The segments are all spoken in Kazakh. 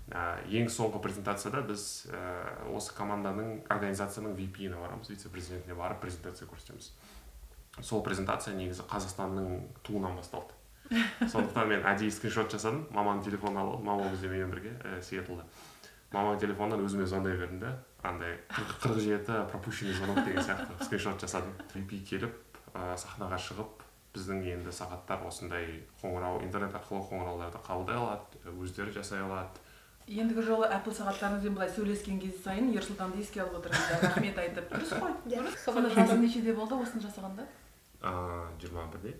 Ең соңғы презентацияда біз осы команданың, организацияның VP-іне барамыз, вице-президентіне барып презентация көрсетеміз. Сол презентация негізі Қазақстанның туынан басталды. Сондықтан мен әдейі скриншот жасадым, маманың телефонын алып, мама ол кезде менімен бірге Сиэтлда. Маманың телефонынан өзіме звондай бердім да, андай 47 пропущенный звонок деген сияқты скриншот жасадым. VP келіп, сахнаға шығып, біздің енді сағаттар осындай қоңырау, интернет арқылы қоңырауларды қабылдай алады, өздері жасай алады. Ендігі жолы Apple сағаттарыңызбен былай сөйлескен кез сайын Ерсұлтанды еске алып отырыңыздар, рахмет айтып. Дұрыс қой? Дұрыс. Сонда жасың нешеде болды осыны жасағанда? 21-де.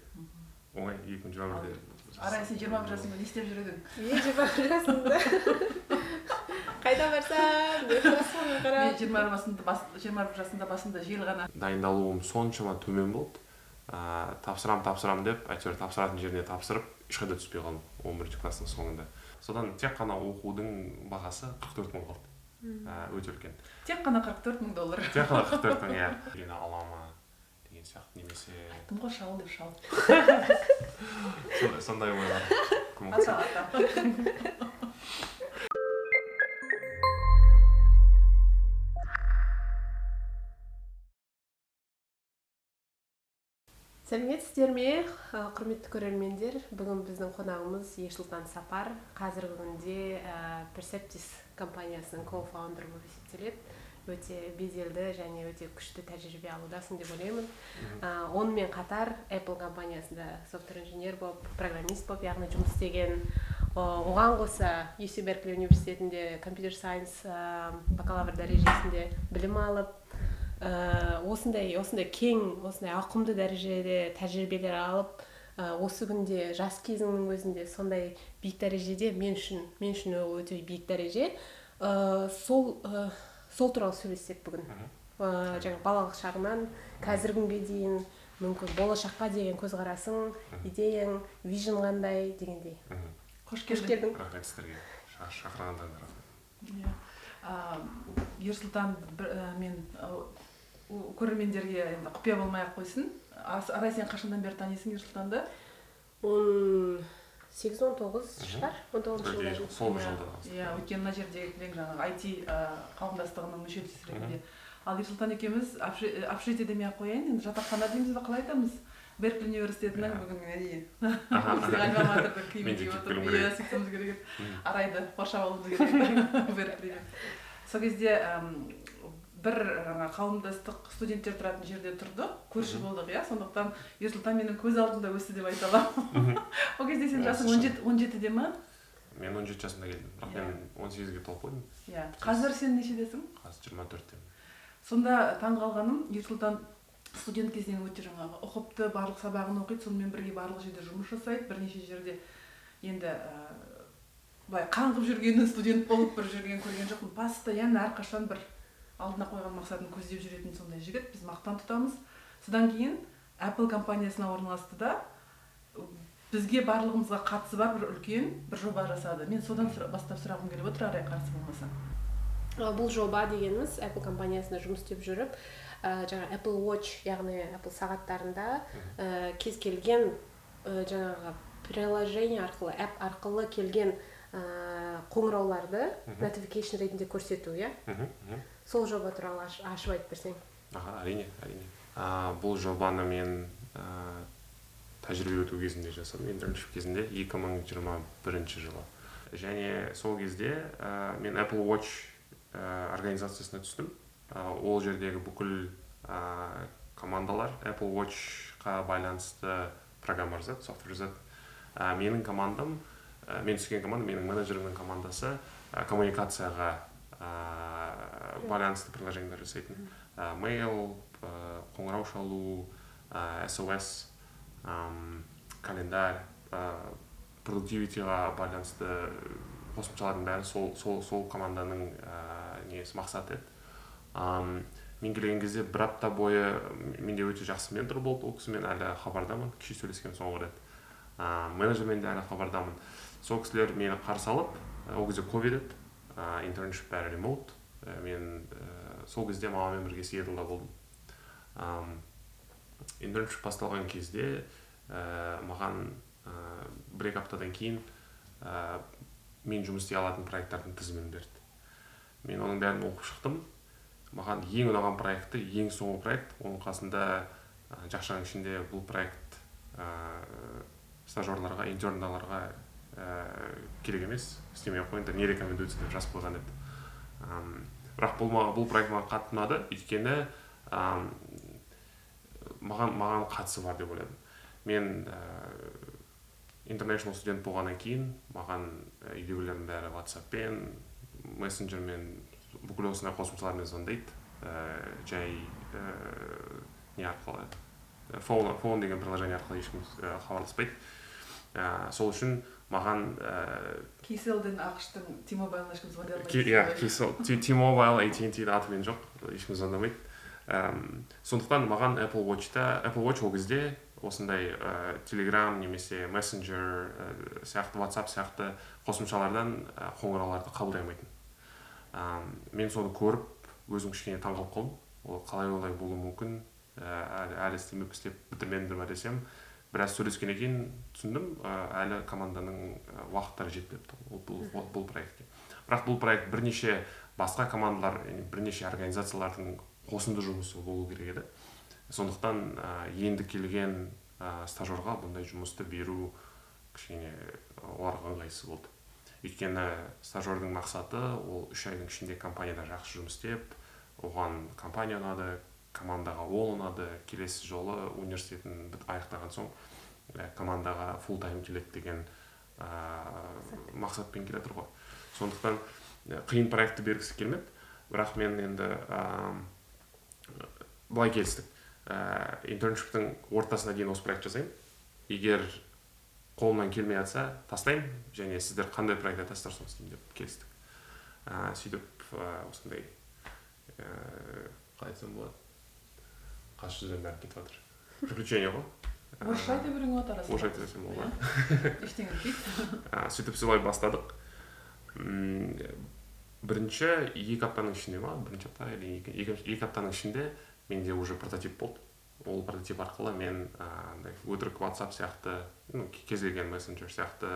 Оңай, 2021-де. Арай, сен 21 жасыңда не істеп жүр едің? Мен 21 жасымда. Қайда барсам деп аспанға қарап. Мен 21 жасымда басымда жел ғана. Дайындалуым соншама төмен болды. Тапсырам деп, әйтеуір тапсыратын жеріне тапсырып, ешқайда түспей қалдым 11 класстың соңында. Содан тек қана оқудың бағасы 44 мың қалды. Өте үлкен. Тек қана 44 мың доллар. Тек қана 44 мың, иә. Мені ала ма деген сияқты, немесе... Айттым ғой, шал деп шал. Сондай ойлар. Ата, ата. Сәлеметсіздер ме, құрметті көрермендер. Бүгін біздің қонағымыз Ерсұлтан Сапар. Қазіргі күнде Perceptis компаниясының co-founder болып есептеледі. Өте беделді және өте күшті тәжірибе алудасың деп ойлаймын. Онымен қатар Apple компаниясында софтвер инженер болып, программист болып, яғни жұмыс істеген. Оған қоса UC Berkeley университетінде компьютер сайенс бакалавр дәрежесінде білім алып, осындай кең, осындай ауқымды дәрежеде тәжірибелер алып, осы күнде жас кезіңнің өзінде сондай биік дәрежеде, мен үшін ол өте биік дәреже. Сол туралы сөйлессек бүгін. Жаңа балалық шағынан қазіргі күнге дейін, мүмкін болашаққа деген көзқарасың, идеяң, вижн қандай дегендей. Қош келдің. Рахмет сіздерге. Шақырғандарыңызға рахмет. Ерсұлтан, мен көрермендерге енді құпия болмай ақ қойсын. Арай, сен қашандан бері танисың Ерсұлтанды? 18-19 шығар, 19 жылдар. Сол жылда. Иә, өйткені мына жерде жаңағы IT қауымдастығының мүшесі ретінде. Ал Ерсұлтан екеуміз общежитие демей ақ қояйын, енді жатақхана дейміз бе, қалай айтамыз? Беркли университетінің бүгін әдейі. Біздің альма-матерді киім киіп отырып, иә, сөйтуіміз керек еді. Арайды қоршап алуымыз керек еді Берклиде. Сол кезде бір жаңа қауымдастық студенттер тұратын жерде тұрдық, көрші болдық, иә, сондықтан Ерсұлтан менің көз алдымда өсті деп айта аламын. Ол кезде сен жасың 17-де ма? Мен 17 жасымда келдім, бірақ мен 18-ге толып қойдым. Иә. Қазір сен нешедесің? Қазір 24-темін. Сонда таңғалғаным, Ерсұлтан студент кезінен өте жаңағы ұқыпты, барлық сабағын оқиды, сонымен бірге барлық жерде жұмыс жасайды, бірнеше жерде енді былай қаңғып жүргенін, студент болып бір жүрген көрген жоқпын. Постоянно әрқашан бір алдына қойған мақсатын көздеп жүретін сондай жігіт, біз мақтан тұтамыз. Содан кейін Apple компаниясына орналасты да, бізге барлығымызға қатысы бар бір үлкен бір жоба жасады. Мен содан бастап сұрағым келіп отыр, Арай, қарсы болмасаң. Бұл жоба дегеніміз Apple компаниясында жұмыс істеп жүріп, жаңа Apple Watch, яғни Apple сағаттарында кез келген жаңағы приложение арқылы, app арқылы келген қоңырауларды notification ретінде көрсету, иә? Сол жоба туралы ашып айтып берсең. Аха, әрине, әрине. Бұл жобаны мен тәжірибе өту кезінде жасадым, internship кезінде 2021 жылы. Және сол кезде мен Apple Watch организациясына түстім. Ол жердегі бүкіл командалар Apple Watch-қа байланысты программа жазады, софтвер жазады. Менің командам, мен түскен команда, менің менеджерімнің командасы коммуникацияға байланысты приложениелер жасайтын. Mail, қоңырау шалу, SOS, календарь, productivity-ға байланысты қосымшалардың бәрі сол команданың несі, мақсаты еді. Мен келген кезде бір апта бойы менде өте жақсы ментор болды, ол кісімен әлі хабардамын, кеше сөйлескен соңғы рет. Менеджермен де әлі хабардамын. Сол кісілер мені қарсы алып, ол кезде ковид еді, internship бәрі ремоут. Мен сол кезде мамамен бірге Сиэтлда болдым. Internship басталған кезде маған бір-екі аптадан кейін Мен жұмыс істей алатын проекттардың тізімін берді. Мен оның бәрін оқып шықтым. Маған ең ұнаған проекті, ең соңғы проект, оның қасында жақшаның ішінде бұл проект стажерларға, интерндаларға керек емес, істемей ақ қойыңдар, не рекомендуется деп жазып қойған еді. Бірақ бұл проект маған қатты ұнады, өйткені маған қатысы бар деп ойладым. Мен international студент болғаннан кейін маған үйдегілердің бәрі WhatsApp-пен, мессенджермен, бүкіл осындай қосымшалармен звондайды. Жай не арқылы, phone деген приложение арқылы ешкім хабарласпайды. Сол үшін маған Kcell-ден, АҚШ-тың T-Mobile-ына ешкім звондай алмайды. Иә, Kcell, T-Mobile, AT&T атымен жоқ, ешкім звондамайды. Сондықтан маған Apple Watch-та, Apple Watch ол кезде осындай Telegram немесе Messenger сияқты, WhatsApp сияқты қосымшалардан қоңырауларды қабылдай алмайтын. Мен соны көріп, өзім кішкене таңқалып қалдым. Ол қалай олай болуы мүмкін, әлі істемеп, істеп бітірмедіңдер ма десем, біраз сөйлескеннен кейін түсіндім, әлі команданың уақыттары жетпепті ол бұл проектке. Бірақ бұл проект бірнеше басқа командалар, бірнеше организациялардың қосынды жұмысы болу керек еді. Сондықтан енді келген стажерға бұндай жұмысты беру кішкене оларға ыңғайсыз болды. Өйткені стажердің мақсаты ол 3 айдың ішінде компанияда жақсы жұмыс істеп, оған компания ұнады, командаға ол ұнады, келесі жолы университетін аяқтаған соң командаға full time келеді деген мақсатпен келе жатыр ғой. Сондықтан қиын проектті бергісі келмеді. Бірақ мен енді былай келістік: internship тің ортасына дейін осы проект жасаймын, егер қолымнан келмей жатса, тастаймын және сіздер қандай проект айтасыздар, соны істеймін деп келістік. Сөйтіп осындай, қалай айтсам болады, қас жүзден бәрі кетіп жатыр, приключение ғой. Орысша айта беруіңе болады арасында. Орысша айта берсем болады. Ештеңе етпейді. Сөйтіп солай бастадық. Бірінші 2 аптаның ішінде ма, бірінші апта или 2 аптаның ішінде менде уже прототип болды. Ол прототип арқылы мен андай өтірік WhatsApp сияқты, ну, кез келген мессенджер сияқты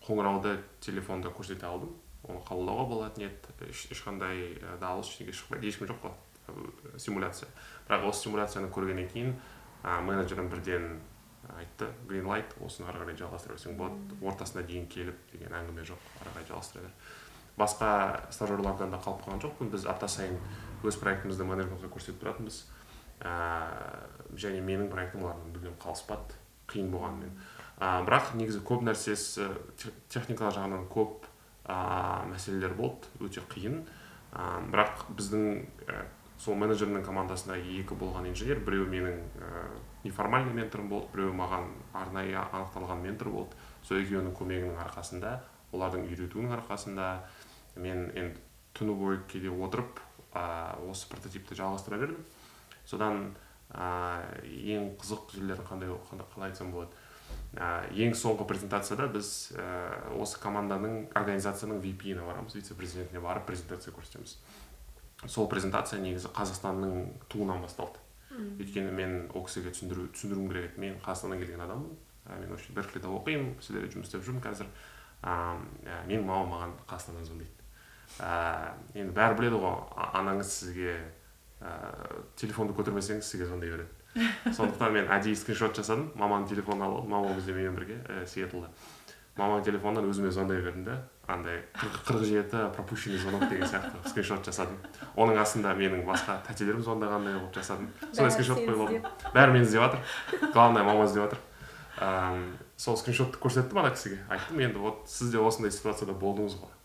қоңырауды телефонда көрсете алдым. Оны қабылдауға болатын еді, ешқандай дауыс, ештеңе шықпайды, ешкім жоқ қой, симуляция. Бірақ осы симуляцияны көргеннен кейін менеджерім бірден айтты: «Green light, осыны ары қарай жалғастыра берсең болады, ортасына дейін келіп деген әңгіме жоқ, ары қарай жалғастыра бер». Басқа стажерлардан да қалып қалған жоқпын. Біз апта сайын өз проектімізді менеджментке көрсетіп тұратынбыз, және менің проектім олардан мүлдем қалыспады, қиын болғанымен. Бірақ негізі көп нәрсесі техникалық жағынан көп мәселелер болды, өте қиын. Бірақ біздің сол менеджердің командасында екі болған инженер, біреуі менің неформальный менторым болды, біреуі маған арнайы анықталған ментор болды. Сол екеуінің көмегінің арқасында, олардың үйретуінің арқасында мен енді түні бойы кейде отырып осы прототипті жалғастыра бердім. Содан ең қызық жерлері қандай, қалай айтсам болады, ең соңғы презентацияда біз осы команданың, организацияның VP-іне барамыз, вице-президентіне барып презентация көрсетеміз. Сол презентация негізі Қазақстанның туынан басталды, өйткені мен ол кісіге түсіндіруім керек еді: мен Қазақстаннан келген адаммын, мен вообще Берклиде оқимын, сіздерде жұмыс істеп жүрмін қазір, менің мамам маған Қазақстаннан звондайды. Енді бәрі біледі ғой, анаңыз сізге телефонды көтермесеңіз, сізге звондай береді. Сондықтан мен әдейі скриншот жасадым, маманың телефонын алып алдым. Мамам ол кезде менімен бірге Сиэтлда. Маманың телефонынан өзіме звондай бердім да, андай 47 пропущенный звонок деген сияқты скриншот жасадым. Оның астында менің басқа тәтелерім звондағандай қылып жасадым. Сондай скриншот қойып алдым. Бәрі мені іздеп жатыр, главное, мама іздеп жатыр. Сол скриншотты көрсеттім ана кісіге, айттым: «Енді вот сіз де осындай ситуацияда болдыңыз ғой,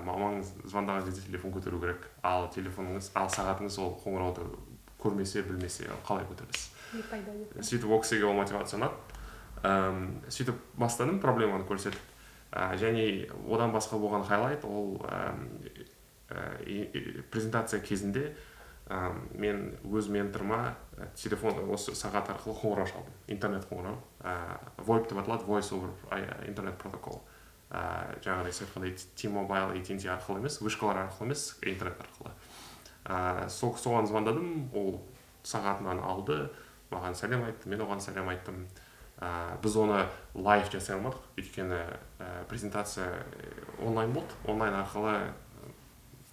мамаңыз звондаған кезде телефон көтеру керек, ал телефоныңыз, ал сағатыңыз ол қоңырауды көрмесе, білмесе, қалай көтересіз?» Не пайда деп. Сөйтіп ол кісіге ол мотивация ұнады. Сөйтіп бастадым проблеманы көрсетіп. Және одан басқа болған highlight ол презентация кезінде мен өз менторыма телефон, осы сағат арқылы қоңырау шалдым, интернет қоңырау, VoIP деп аталады, voice over internet protocol, жаңағыдай сіз айтқандай T-Mobile, AT&T арқылы емес, вышкалар арқылы емес, интернет арқылы. Сол соған звондадым. Ол сағатынан алды, маған сәлем айтты, мен оған сәлем айттым. Біз оны live жасай алмадық, өйткені презентация онлайн болды. Онлайн арқылы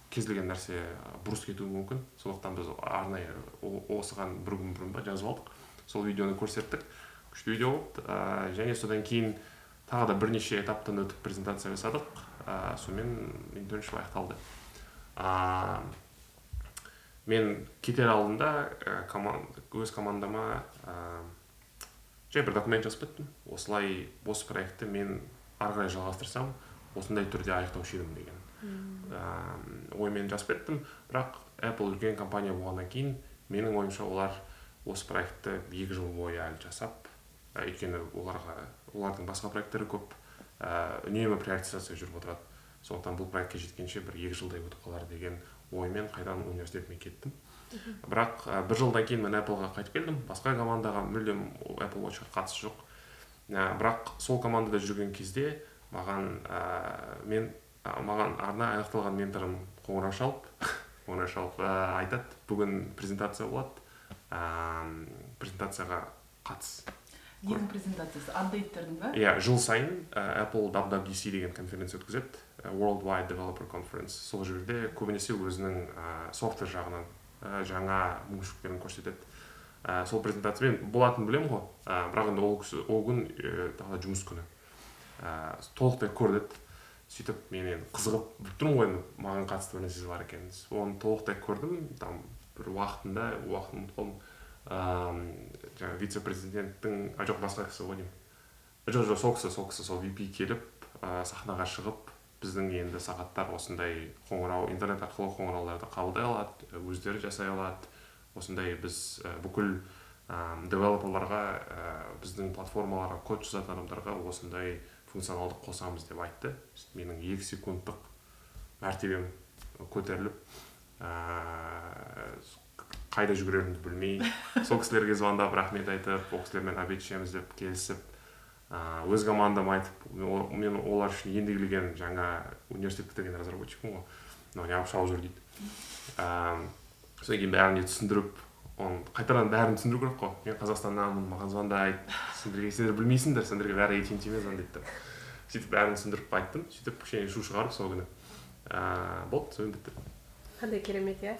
кез келген нәрсе бұрыс кетуі мүмкін. Сондықтан біз арнайы осыған бір күн бұрын ба жазып алдық. Сол видеоны көрсеттік. Күшті видео болды. Және содан кейін тағы да бірнеше этаптан өтіп презентация жасадық. Сонымен internship аяқталды. Мен кетер алдында өз командама жай бір документ жазып кеттім. Осылай осы проектті мен ары қарай жалғастырсам, осындай түрде аяқтаушы едім деген оймен жазып кеттім. Бірақ Apple үлкен компания болғаннан кейін, менің ойымша, олар осы проектті 2 жыл бойы әлі жасап, өйткені олардың басқа проекттері көп, үнемі приоритизация жүріп отырады. Сондықтан бұл проектке жеткенше бір 2 жылдай өтіп қалар деген оймен қайтадан университетіме кеттім. Бірақ бір жылдан кейін мен Appleға қайтып келдім, басқа командаға, мүлдем Apple Watchқа қатысы жоқ. Бірақ сол командада жүрген кезде маған арнайы анықталған менторым қоңырау шалып айтады: «Бүгін презентация болады, презентацияға қатыс». Ненің презентациясы, апдейттердің ба? Иә, жыл сайын Apple WWDC деген конференция өткізеді, Worldwide Developer Conference. Сол жерде көбінесе өзінің software жағынан жаңа мүмкіншіліктерін көрсетеді. Сол презентация мен болатынын білемін ғой, бірақ енді ол кісі ол күн тағы да жұмыс күні, толықтай көр деді. Сөйтіп мен енді қызығып біліп тұрмын ғой, енді маған қатысты бір нәрсе бар екенін. Оны толықтай көрдім. Там бір уақытында, уақытын ұмытып қалдым, жаңағы вице президенттің, а жоқ, басқа кісі ғой деймін, жоқ, сол кісі, сол VP келіп, сахнаға шығып, біздің енді сағаттар осындай қоңырау, интернет арқылы қоңырауларды қабылдай алады, өздері жасай алады, осындай біз бүкіл девелоперларға, біздің платформаларға код жазатын адамдарға осындай функционалды қосамыз деп айтты. Менің 2 секундтық мәртебем көтеріліп, қайда жүгірерімді білмей, сол кісілерге звондап, рахмет айтып, ол кісілермен обед ішеміз деп келісіп, өз командама айтып, мен олар үшін енді келген, жаңа университет бітірген разработчикпін ғой, мынау неғып шауып жүр дейді. Содан кейін бәріне түсіндіріп, оны қайтадан бәрін түсіндіру керек қой: мен Қазақстаннанмын, маған звондайды, сендерге, сендер білмейсіңдер, сендерге бәрі AT&T-мен звондайды деп. Сөйтіп бәрін түсіндіріп айттым. Сөйтіп кішкене шу шығарып, сол күні болды, сонымен бітті. Қандай керемет, иә!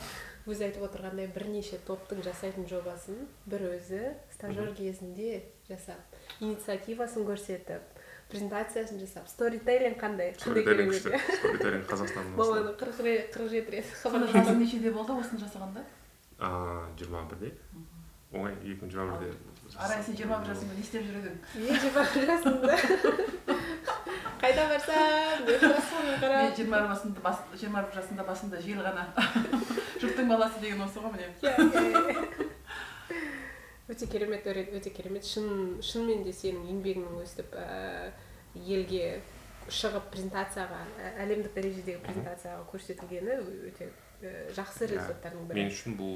Өзі айтып отырғандай, бірнеше топтың жасайтын жобасын бір өзі стажер кезінде жасап, инициативасын көрсетіп, презентациясын жасап, сторителлинг қандай Сторителлинг керемет! Күшті. Иә. Сторителлинг Қазақстанның. Маманы 47 рет Сонда хабарласқан. жасың нешеде болды осыны жасағанда? 21-де, оңай, 2021-де. Арай, сен 21 жасыңда не істеп жүр едің? Мен 21 жасымда қайда барсам деп аспанға Мен қарап. 21 жасымда басымда жел ғана. Жұрттың баласы деген осы ғой, міне. Иә. Өте керемет, Дәурен, өте керемет. Шынымен де сенің еңбегіңнің өстіп елге шығып, презентацияға, әлемдік дәрежедегі презентацияға көрсетілгені өте жақсы результаттардың бірі. Мен үшін бұл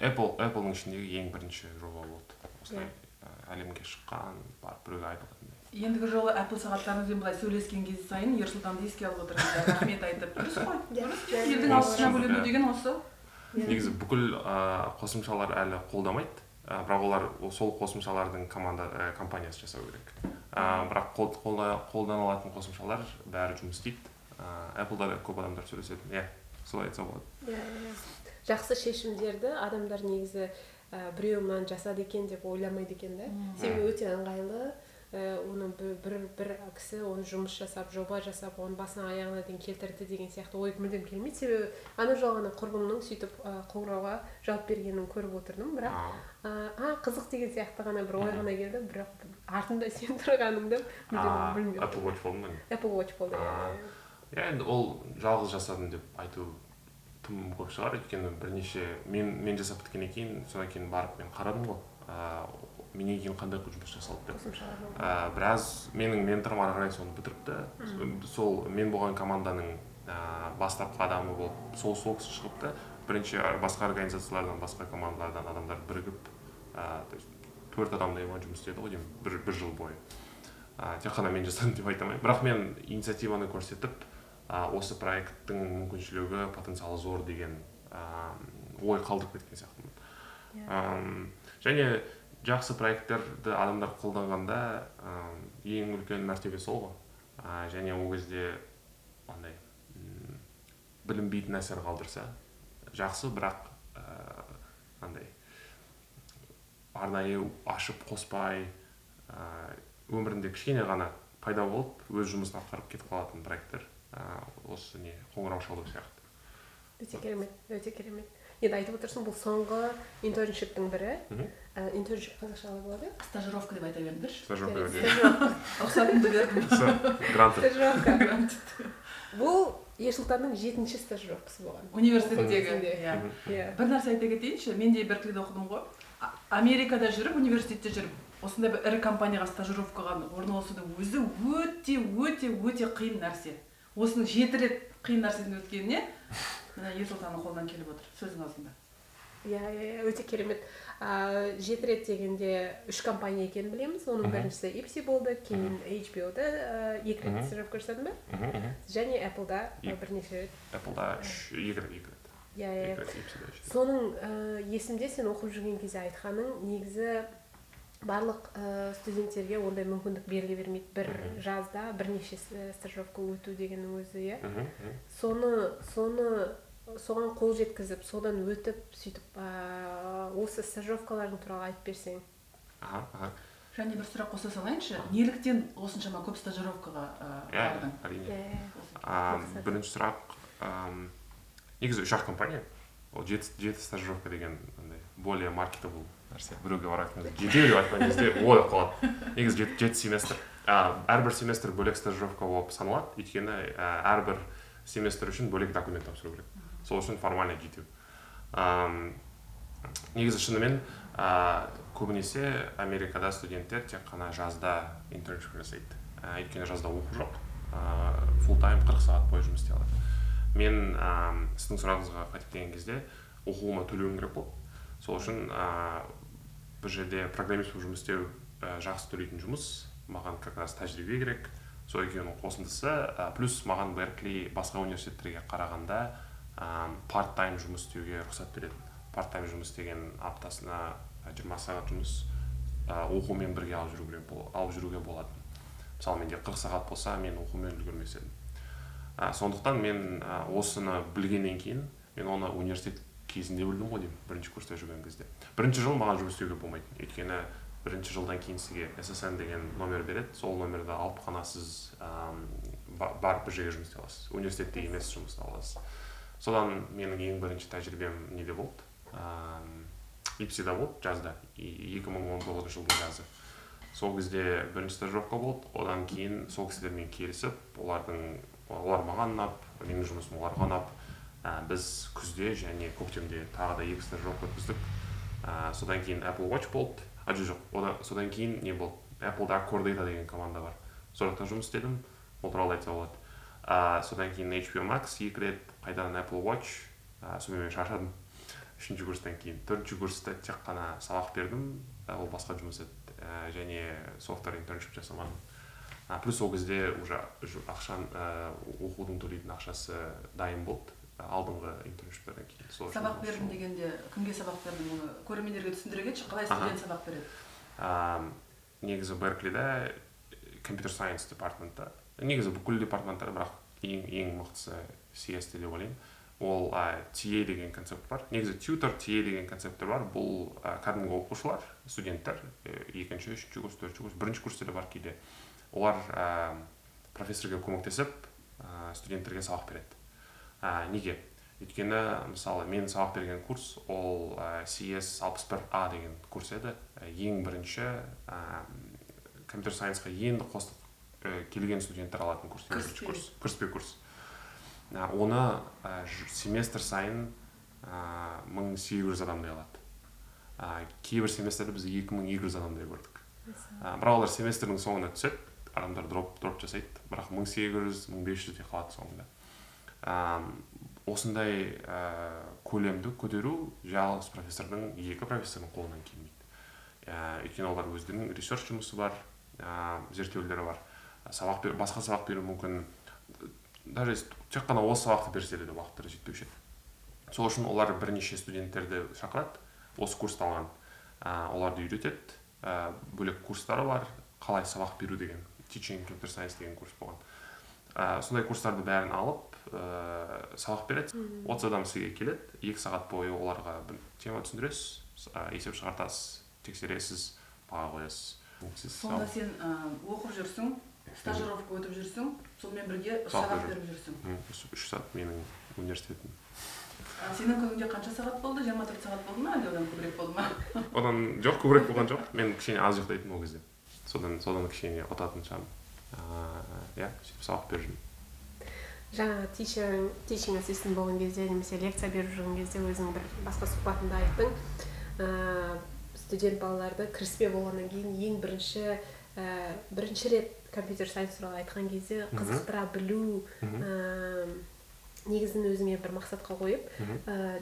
Apple'ның ішіндегі ең бірінші жоба болды осылай әлемге шыққан, барып біреуге айтылатындай. Ендігі жолы Apple сағаттарыңызбен былай сөйлескен кез сайын Ерсұлтанды еске алып отырыңыздар, рахмет айтып. Дұрыс қой? Иә. Дұрыс. Иә. Елдің алғысына бөлену деген осы. Негізі бүкіл қосымшалар әлі қолдамайды, бірақ олар сол қосымшалардың команда компаниясы жасау керек, бірақ қолданылатын қосымшалар бәрі жұмыс істейді. Apple'да да көп адамдар сөйлеседі, иә, солай айтса болады. Иә. Жақсы шешімдерді адамдар негізі біреу мынаны жасады екен деп ойламайды екен да. Себебі өте ыңғайлы, оны бір кісі оны жұмыс жасап, жоба жасап, оның басынан аяғына дейін келтірді деген сияқты ой мүлдем келмейді. Себебі ана жолы ғана құрбымның сөйтіп қоңырауға жауап бергенін көріп отырдым, бірақ а, қызық деген сияқты ғана бір ой ғана келді, бірақ артында сен тұрғаныңды мүлдем білмедім. Apple Watch болды ма, не? Apple Watch болды, иә. Иә, енді ол жалғыз жасадым деп айту тым көп шығар, өйткені бірнеше мен жасап біткеннен кейін, содан кейін барып мен қарадым ғой, менен кейін қандай жұмыс жасалды деп. Қосымшалар болды. Біраз менің менторым ары қарай соны бітіріпті. Сол мен болған команданың бастапқы адамы болып сол кісі шығыпты бірінші. Басқа организациялардан, басқа командалардан адамдар бірігіп, то есть төрт адамдай ма жұмыс істеді ғой деймін бір жыл бойы. Тек қана мен жасадым деп айта алмаймын, бірақ мен инициативаны көрсетіп, осы проекттің мүмкіншілігі, потенциалы зор деген ой қалдырып кеткен сияқтымын. Және Жақсы проекттерді адамдар қолданғанда, ең үлкен мәртебе сол ғой. Және ол кезде андай білінбейтін әсер қалдырса жақсы, бірақ андай арнайы ашып қоспай, өмірінде кішкене ғана пайда болып, өз жұмысын атқарып кетіп қалатын проекттер, осы не, қоңырау шалу сияқты. Өте керемет, өте керемет. Енді айтып отырсың, бұл соңғы internship тің бірі. Internship қазақша қалай болады? Стажировка деп айта беріңдерші. Стажировка. Стажировка. Рұқсатымды бердім. Грант. Стажировка. Бұл Ерсұлтанның жетінші стажировкасы болған. Университеттегі. Университетте. Иә. Иә. Бір нәрсе айта кетейінші, мен де Берклиде оқыдым ғой. Америкада жүріп, университетте жүріп, осындай бір ірі компанияға стажировкаға орналасудың өзі өте, өте, өте қиын нәрсе. Осының 7 рет қиын нәрседен өткеніне мына Ерсұлтанның қолынан келіп отыр, сөздің аузында. Иә, өте керемет. 7 рет дегенде үш компания екенін білеміз. Оның біріншісі Ipsy болды, кейін HBO-да 2 рет стажировка жасадың ба? Және Apple-да бірнеше рет. Apple-да үш, екі рет, екі рет. Иә, иә. Екі рет, Ipsy-да үш рет. Соның есімде, сен оқып жүрген кезде айтқаның, негізі барлық студенттерге ондай мүмкіндік беріле бермейді. Бір жазда бірнеше стажировка өту дегеннің өзі, иә. Соған қол жеткізіп, содан өтіп, сөйтіп, осы стажировкаларың туралы айтып берсең. Аха, аха. Және бір сұрақ қоса салайыншы, неліктен осыншама көп стажировкаға Иә, бардың? әрине. Иә. Мақсат. Бірінші сұрақ, негізі үш ақ компания. Ол жеті стажировка деген андай более marketable нәрсе. Біреуге баратын кезде жетеу деп айтқан кезде ой деп қалады. Негізі 7 семестр. Әрбір семестр бөлек стажировка болып саналады, өйткені әрбір семестр үшін бөлек документ тапсыру керек. Сол үшін формально жетеу. Негізі шынымен, көбінесе Америкада студенттер тек қана жазда internship жасайды. Өйткені жазда оқу жоқ. Full time 40 сағат бойы жұмыс істей алады. Мен, сіздің сұрағыңызға қайтып келген кезде, оқуыма төлеуім керек болды. Сол үшін, бір жерде программист болып жұмыс істеу, жақсы төлейтін жұмыс, маған как раз тәжірибе керек. Сол екеуінің қосындысы, плюс маған Беркли басқа университеттерге қарағанда, part time жұмыс істеуге рұқсат береді. Part time жұмыс деген аптасына 20 сағат жұмыс, оқумен бірге алып жүруге болады. Мысалы, менде 40 сағат болса, мен оқумен үлгермес едім. Сондықтан мен, осыны білгеннен кейін, мен оны университет кезінде білдім ғой деймін, бірінші курста жүрген кезде. Бірінші жыл маған жұмыс істеуге болмайтын. Өйткені бірінші жылдан кейін сізге SSN деген номер береді. Сол номерді алып қана сіз, барып бір жерге жұмыс істей аласыз. Университетте емес жұмыс істей аласыз. Содан менің ең бірінші тәжірибем неде болды? Ipsy-да болды, жазда. 2019 жылдың жазы. Сол кезде бірінші стажировка болды. Одан кейін сол кісілермен келісіп, олар маған ұнап, менің жұмысым оларға ұнап, біз күзде және көктемде тағы да 2 стажировка өткіздік. Содан кейін Apple Watch болды. А, жоқ, жоқ, содан кейін не болды? Apple'да Core Data деген команда бар. Сол жақта жұмыс істедім. Ол туралы айтса болады. Содан кейін HBO Max 2 рет, қайтадан Apple Watch. Сонымен мен шаршадым. 3 курстан кейін. 4 курста тек қана сабақ бердім. Ол басқа жұмыс еді. Және software internship жасамадым. Плюс ол кезде уже оқудың төлейтін ақшасы дайын болды. Алдыңғы internship терден кейін. Сол үшін Сабақ осы бердім жол. дегенде кімге сабақ бердің, оны көрермендерге түсіндіре кетші, қалай студент сабақ береді? Негізі Берклиде computer science департаментта, негізі бүкіл департаменттер, бірақ ең мықтысы CS деп ойлаймын. Ол, TA деген концепт бар. Негізі tutor, TA деген концепттер бар. Бұл, кәдімгі оқушылар, студенттер, екінші, үшінші курс, төртінші курс, бірінші курста да бар кейде. Олар, профессорге көмектесіп, студенттерге сабақ береді. Неге? Өйткені, мысалы, мен сабақ берген курс, ол, CS алпыс бір А деген курс еді. Ең бірінші, computer science-қа енді қосылып, келген студенттер алатын курс, ең бірінші Кіріспе. курс, кіріспе курс. Оны, семестр сайын, мың сегіз жүз адамдай алады. Кейбір семестрде біз екі мың екі жүз адамдай көрдік. Бірақ олар семестрдің соңына түседі, адамдар дроп жасайды, бірақ мың сегіз жүз, мың бес жүздей қалады соңында. Осындай, көлемді көтеру жалғыз профессордың, екі профессордың қолынан келмейді. Өйткені олар өздерінің ресерч жұмысы бар, зерттеулері бар. Басқа сабақ беру мүмкін. Даже если тек қана осы сабақты берсе де уақыттары жетпеуші еді. Сол үшін олар бірнеше студенттерді шақырады, осы курсты алған. Оларды үйретеді. Бөлек курстары бар, қалай сабақ беру деген, Teaching Computer Science деген курс болған. Сондай курстарды бәрін алып, сабақ береді. 30 адам сізге келеді, 2 сағат бойы оларға бір тема түсіндіресіз, есеп шығартасыз, тексересіз, баға қоясыз. Сонда сен оқып жүрсің, стажировка өтіп жүрсің, сонымен бірге сабақ беріп жүрсің. 3 сағат менің университетім. Сенің күніңде қанша сағат болды? 24 сағат болды ма, әлде одан көбірек болды ма? Одан жоқ, көбірек болған жоқ. Мен кішкене аз ұйықтайтынмын ол кезде. Содан кішкене ұтатын шығармын. Иә, сөйтіп сабақ беріп жүрмін. Жаңа teaching assistant болған кезде немесе лекция беріп жүрген кезде өзің бір басқа сұхбатында айттың, студент балаларды кіріспе болғаннан кейін ең бірінші рет компьютер сайенс туралы айтқан кезде қызықтыра білу негізін өзіңе бір мақсатқа қойып,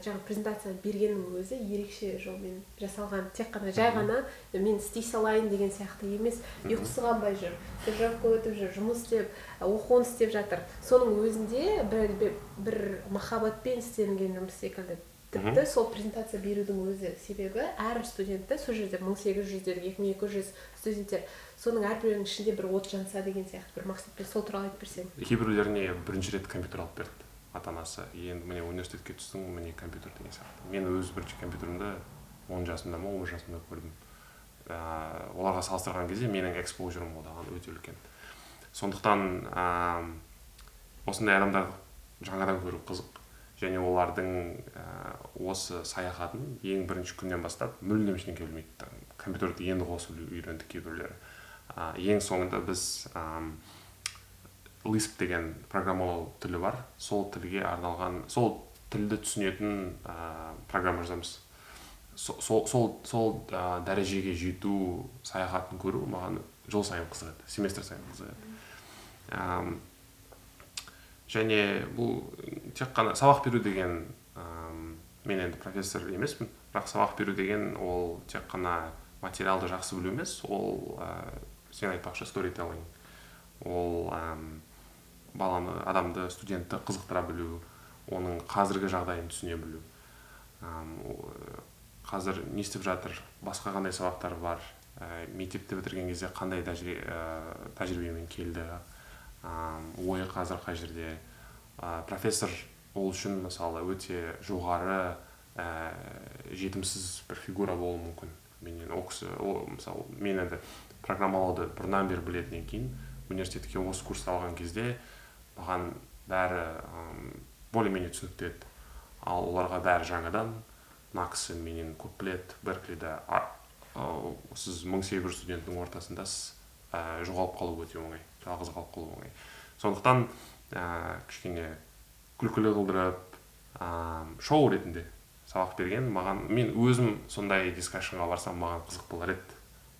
жаңа презентацияны бергеннің өзі ерекше жолмен жасалған, тек қана жай ғана мен істей салайын деген сияқты емес, ұйқысы қанбай жүр, стажировка өтіп жүр, жұмыс істеп, оқуын істеп жатыр. Соның өзінде бір махаббатпен істелінген жұмыс секілді. Тіпті сол презентация берудің өзі, себебі әр студентті сол жерде 1800 дедік, 2200 студенттер, соның әрбіреуінің ішінде бір от жанса деген сияқты бір мақсатпен, сол туралы айтып берсең. Кейбіреулеріне бірінші рет компьютер алып берді ата-анасы. Енді міне университетке түстің, міне компьютер деген сияқты. Мен өз бірінші компьютерімді 10 жасымда ма, 11 жасымда көрдім. Оларға салыстырған кезде менің экспозерім одан өте үлкен. Сондықтан осындай адамдарды жаңадан көру қызық. Және олардың осы саяхатын ең бірінші күннен бастап мүлдем ештеңе білмейді. Компьютерді енді қосып үйренді кейбіреулері. Ең соңында біз Lisp деген программалау тілі бар. Сол тілге арналған, сол тілді түсінетін программа жазамыз. Сол дәрежеге жету саяхатын көру маған жыл сайын қызық еді, семестр сайын қызық еді. Және бұл тек қана сабақ беру деген, мен енді профессор емеспін, бірақ сабақ беру деген ол тек қана материалды жақсы білу емес, ол сен айтпақшы сторителлинг, ол баланы, адамды, студентті қызықтыра білу, оның қазіргі жағдайын түсіне білу. Қазір не істеп жатыр, басқа қандай сабақтар бар, мектепті бітірген кезде қандай тәжірибемен келді, ойы қазір қай жерде. Профессор ол үшін мысалы өте жоғары жетімсіз бір фигура болуы мүмкін. Менен ол кісі, мысалы, мен енді программалауды бұрыннан бері білетіннен кейін университетке осы курсты алған кезде маған бәрі более-менее түсінікті еді. Ал оларға бәрі жаңадан, мына кісі менен көп біледі, Берклиде сіз 1800 студенттің ортасындасыз, жоғалып қалу өте оңай, жалғыз қалып қалу оңай. Сондықтан кішкене күлкілі қылдырып, шоу ретінде сабақ берген маған, мен өзім сондай дискашнға барсам маған қызық болар еді.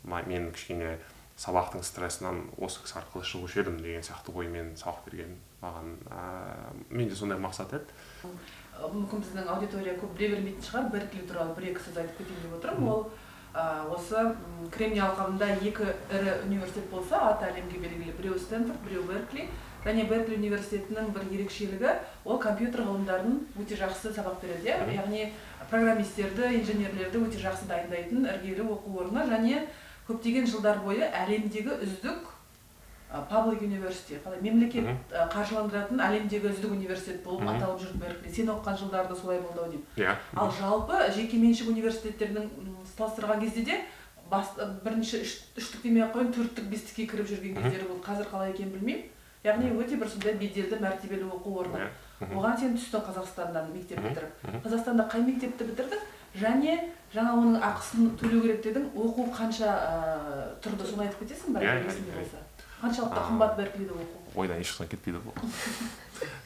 Мен кішкене сабақтың стрессінен осы кісі арқылы шығушы едім деген сияқты оймен сабақ берген маған, менде сондай мақсат еді. Мүмкін біздің аудитория көп біле бермейтін шығар, Беркли туралы бір-екі сөз айтып кетейін деп отырмын. Ол осы Кремний алқабында екі ірі университет болса, аты әлемге белгілі, біреуі Стэнфорд, біреуі Беркли. Және Беркли университетінің бір ерекшелігі, ол компьютер ғылымдарын өте жақсы сабақ береді, яғни программистерді, инженерлерді өте жақсы дайындайтын іргелі оқу орны және көптеген жылдар бойы әлемдегі үздік public university, қалай мемлекет қаржыландыратын әлемдегі үздік университет болып аталып жүрді Беркли. Сен оқыған жылдарда солай болды ау деймін. Иә. Ал жалпы жекеменшік университеттердің салыстырған кезде де бірінші үштік демей ақ қояйын, төрттік, бестікке кіріп жүрген кездері болды. Қазір қалай екенін білмеймін. Яғни өте бір сондай беделді, мәртебелі оқу орны. Оған сен түстің Қазақстаннан мектеп бітіріп. Қазақстанда қай мектепті бітірдің? Және жаңа оның ақысын төлеу керек дедің, оқу қанша тұрды, соны айтып кетесің бе? Есіңде болса. Қаншалықты қымбат Берклиде оқу? Ойдан ешқашан кетпейді бұл.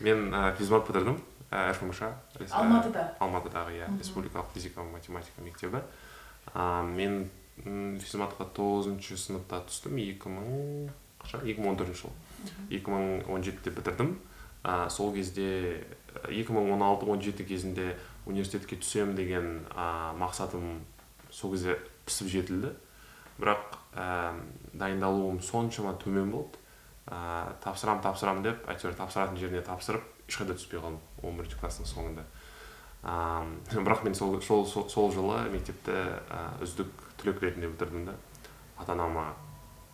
Мен физмат бітірдім, РФМШ. Алматыда? Алматыдағы, иә, республикалық физика математика мектебі. Мен физматқа 9-шы сыныпта түстім, 2014 жыл. 2017-те бітірдім. Сол кезде 2016-17 кезінде университетке түсем деген мақсатым сол кезде пісіп жетілді. Бірақ дайындалуым соншама төмен болды. Тапсырам деп, әйтеуір тапсыратын жеріне тапсырып, ешқайда түспей қалдым 11 класстың соңында. Бірақ мен сол жылы мектепті үздік түлек ретінде бітірдім да. Ата анама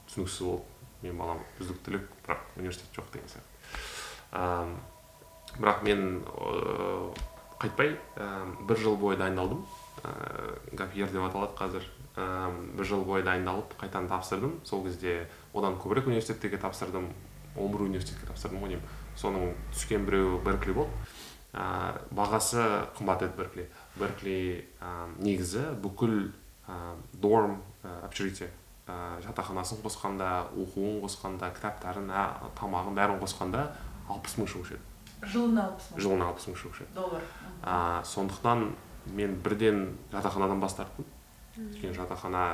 түсініксіз болды, мен балам үздік түлек, бірақ университет жоқ деген сияқты. Бірақ мен қайтпай бір жыл бойы дайындалдым. Gap year деп аталады қазір. Бір жыл бойы дайындалып, қайтадан тапсырдым. Сол кезде одан көбірек университеттерге тапсырдым, 11 университетке тапсырдым ғой деймін. Соның түскен біреуі Беркли болды. Бағасы қымбат еді Беркли. Беркли негізі бүкіл dorm, общежитие, жатақханасын қосқанда, оқуын қосқанда, кітаптарын, тамағын, бәрін қосқанда 60 000 шығушы еді. Жылына 60 000? Жылына 60 000 шығушы еді. Доллар. Сондықтан мен бірден жатақханадан бас тарттым, өйткені жатақхана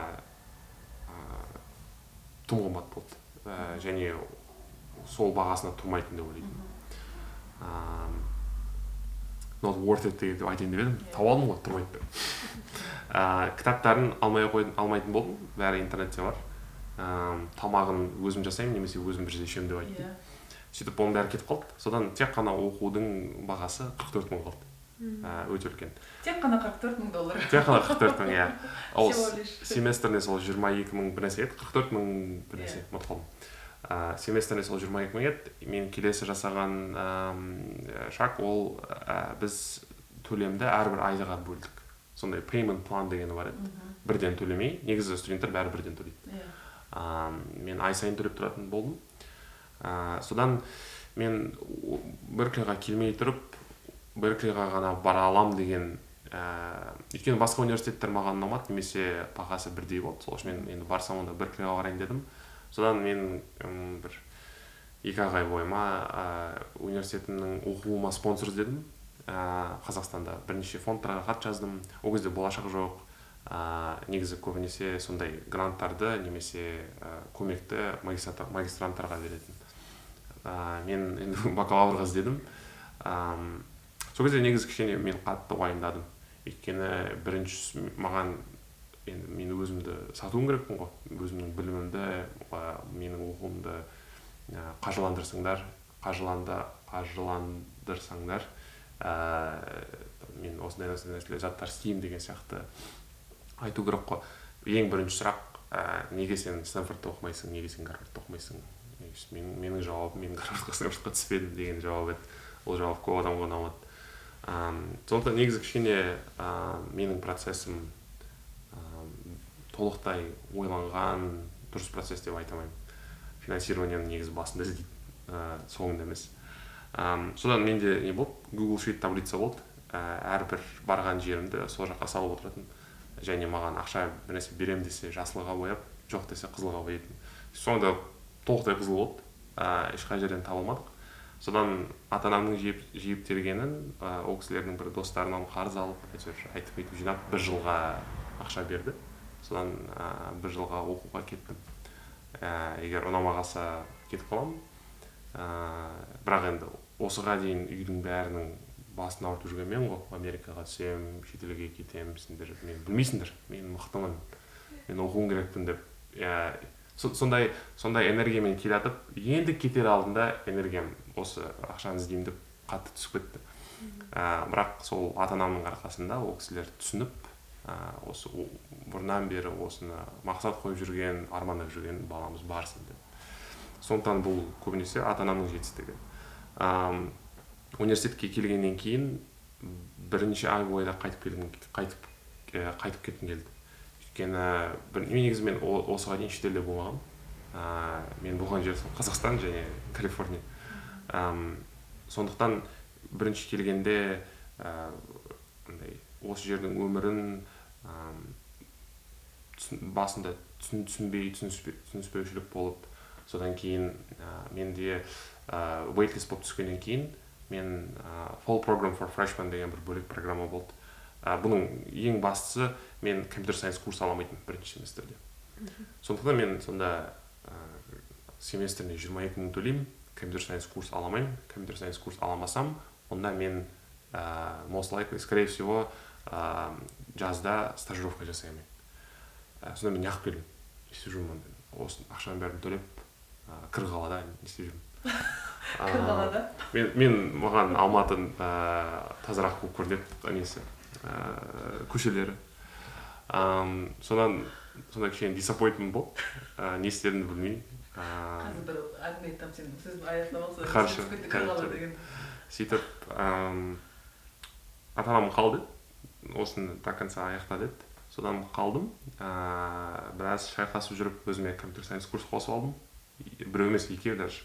тым қымбат болды және сол бағасына тұрмайтын деп ойлайтынмын. Not worth it деп айтайын деп едім, тауып алдым ғой тұрмайды деп. Кітаптарын алмай қойдым, алмайтын болдым, бәрі интернетте бар. Тамағын өзім жасаймын немесе өзім бір жерде ішемін деп айттым. Сөйтіп, оның бәрі кетіп қалды. Содан тек қана оқудың бағасы 44 000 қалды. Өте үлкен. Тек қана 44 000 доллар. Тек қана 44 000, иә. Ол Всего лишь. Семестріне сол 22 000 бір нәрсе еді, 44 000 бір нәрсе, ұмытып қалдым. Семестріне сол 22 000 еді. Мен келесі жасаған шаг ол біз төлемді әрбір айға бөлдік. Сондай payment plan дегені бар еді, бірден төлемей. Негізі студенттер бәрі бірден төлейді. Мен ай сайын төлеп тұратын болдым. Содан мен Берклиға келмей тұрып, Берклиға ғана бара алам деген, өйткені басқа университеттер маған ұнамады немесе бағасы бірдей болды. Сол үшін мен енді барсам, онда Берклиға барайын дедім. Содан мен бір екі ақ ай бойыма университетімнің оқуыма спонсор іздедім. Қазақстанда бірнеше фондтарға хат жаздым. Ол кезде Болашақ жоқ. Негізі көбінесе сондай гранттарды немесе көмекті магистранттарға беретін. Мен енді бакалаврға іздедім. Сол кезде негізі кішкене мен қатты уайымдадым, өйткені бірінші маған енді мен өзімді сатуым керекпін ғой, өзімнің білімімді, менің оқуымды қаржыландырсаңдар, мен осындай осындай нәрселер, заттар істеймін деген сияқты айту керек қой. Ең бірінші сұрақ: неге сен Стэнфордта оқымайсың, неге сен Гарвардта оқымайсың? Менің жауабым: мен Гарвардқа, Стэнфордқа түспедім деген жауап еді. Ол жауап көп адамға ұнамады. Сондықтан негізі кішкене менің процессім толықтай ойланған дұрыс процесс деп айта алмаймын. Финансированиені негізі басында іздейді, соңында емес. Содан менде не болды, Google Sheet таблица болды. Әрбір барған жерімді сол жаққа салып отыратын және маған ақша бір нәрсе беремін десе, жасылға бояп, жоқ десе, қызылға бояйтын. Соңында толықтай қызыл болды, ешқай жерден таба алмадық. Содан ата анамның жиып тергенін, ол кісілердің бір достарынан қарыз алып, әйтеуір айтып бүйтіп жинап, бір жылға ақша берді. Содан бір жылға оқуға кеттім. Егер ұнамай қалса, кетіп қаламын. Бірақ енді осыға дейін үйдің бәрінің басын ауыртып жүрген мен ғой: Америкаға түсемін, шетелге кетемін, сендер мені білмейсіңдер, мен мықтымын, мен оқуым керекпін деп. Иә, сондай энергиямен келе жатып, енді кетер алдында энергиям осы ақшаны іздеймін деп қатты түсіп кетті. Бірақ сол ата анамның арқасында, ол кісілер түсініп, осы бұрыннан бері осыны мақсат қойып жүрген, армандап жүрген баламыз барсын деп. Сондықтан бұл көбінесе ата анамның жетістігі. Университетке келгеннен кейін бірнеше ай бойы да қайтып келгім қайтып қайтып кеткім келді, өйткені мен негізі мен осыға дейін шетелде болмағанмын. Мен болған жер сол Қазақстан және Калифорния. Сондықтан бірінші келгенде андай осы жердің өмірін басында түсінбей, түсініспеушілік болып, содан кейін менде waitlist болып түскеннен кейін мен Fall Program for Freshmen деген бір бөлек программа болды. Бұның ең бастысы, мен computer science курс ала алмайтынмын бірінші семестрде. Сондықтан мен сонда семестріне 22 000 төлеймін, computer science курс ала алмаймын. Computer science курс ала алмасам, онда мен most likely, скорее всего, жазда стажировка жасай алмаймын. Сонда мен неғып келдім, не істеп жүрмін онда, осы ақшаның бәрін төлеп, кір қалада не істеп жүрмін? Кір қалада. Мен маған Алматы тазарақ болып көрінеді, несі, көшелері. Содан сондай кішкене disappointment болды, не істерімді білмей. Қазір бір әңгіме айтамын, сен сөзін аяқтап алсаң. Хорошо. Кір қала деген. Сөйтіп ата анам қал деді, осыны до конца аяқта деді. Содан қалдым. Біраз шайқасып жүріп, өзіме computer science курс қосып алдым, біреу емес, екеу даже.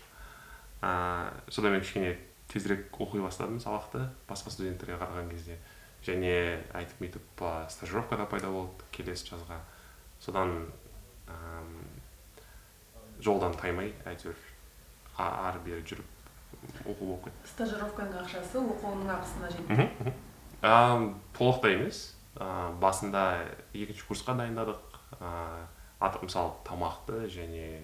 Содан мен кішкене тезірек оқи бастадым сабақты басқа студенттерге қараған кезде. Және айтып бүйтіп стажировка да пайда болды келесі жазға. Содан жолдан таймай, әйтеуір ары бері жүріп, оқу болып кетті. Стажировканың ақшасы оқуыңның ақысына жетті? Толықтай емес. Басында екінші курсқа дайындадық. Мысалы, тамақты және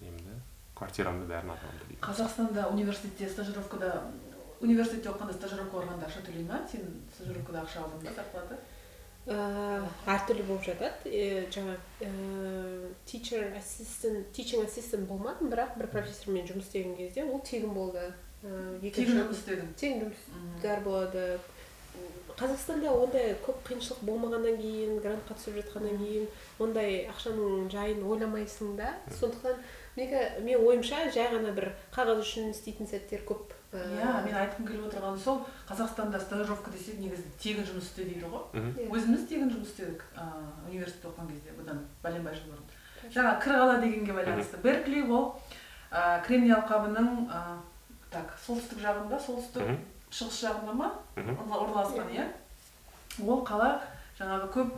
немді, квартирамды, бәрін ата анам төлейді. Қазақстанда университетте стажировкада, университетте оқығанда стажировка барғанда ақша төлей ма? Сен стажировкада ақша алдың ба, зарплата? Әртүрлі болып жатады. Жаңа teacher assistant, teaching assistant болмадым, бірақ бір профессормен жұмыс істеген кезде ол тегін болды. Тегін жұмыс істедің? Тегін жұмыстар болады. Қазақстанда ондай көп қиыншылық болмағаннан кейін, грантқа түсіп жатқаннан кейін, ондай ақшаның жайын ойламайсың да. Сондықтан мен ойымша, жай ғана бір қағаз үшін істейтін сәттер көп. Иә, мен айтқым келіп отырғаны сол: Қазақстанда стажировка десе, негізі тегін жұмыс істе дейді ғой. Өзіміз тегін жұмыс істедік университетте оқыған кезде, бұдан бәленбай жыл бұрын. Жаңа кір қала дегенге байланысты, Беркли ол Кремний алқабының так, солтүстік жағында, солтүстік шығыс жағында ма орналасқан, иә. Ол қала жаңағы көп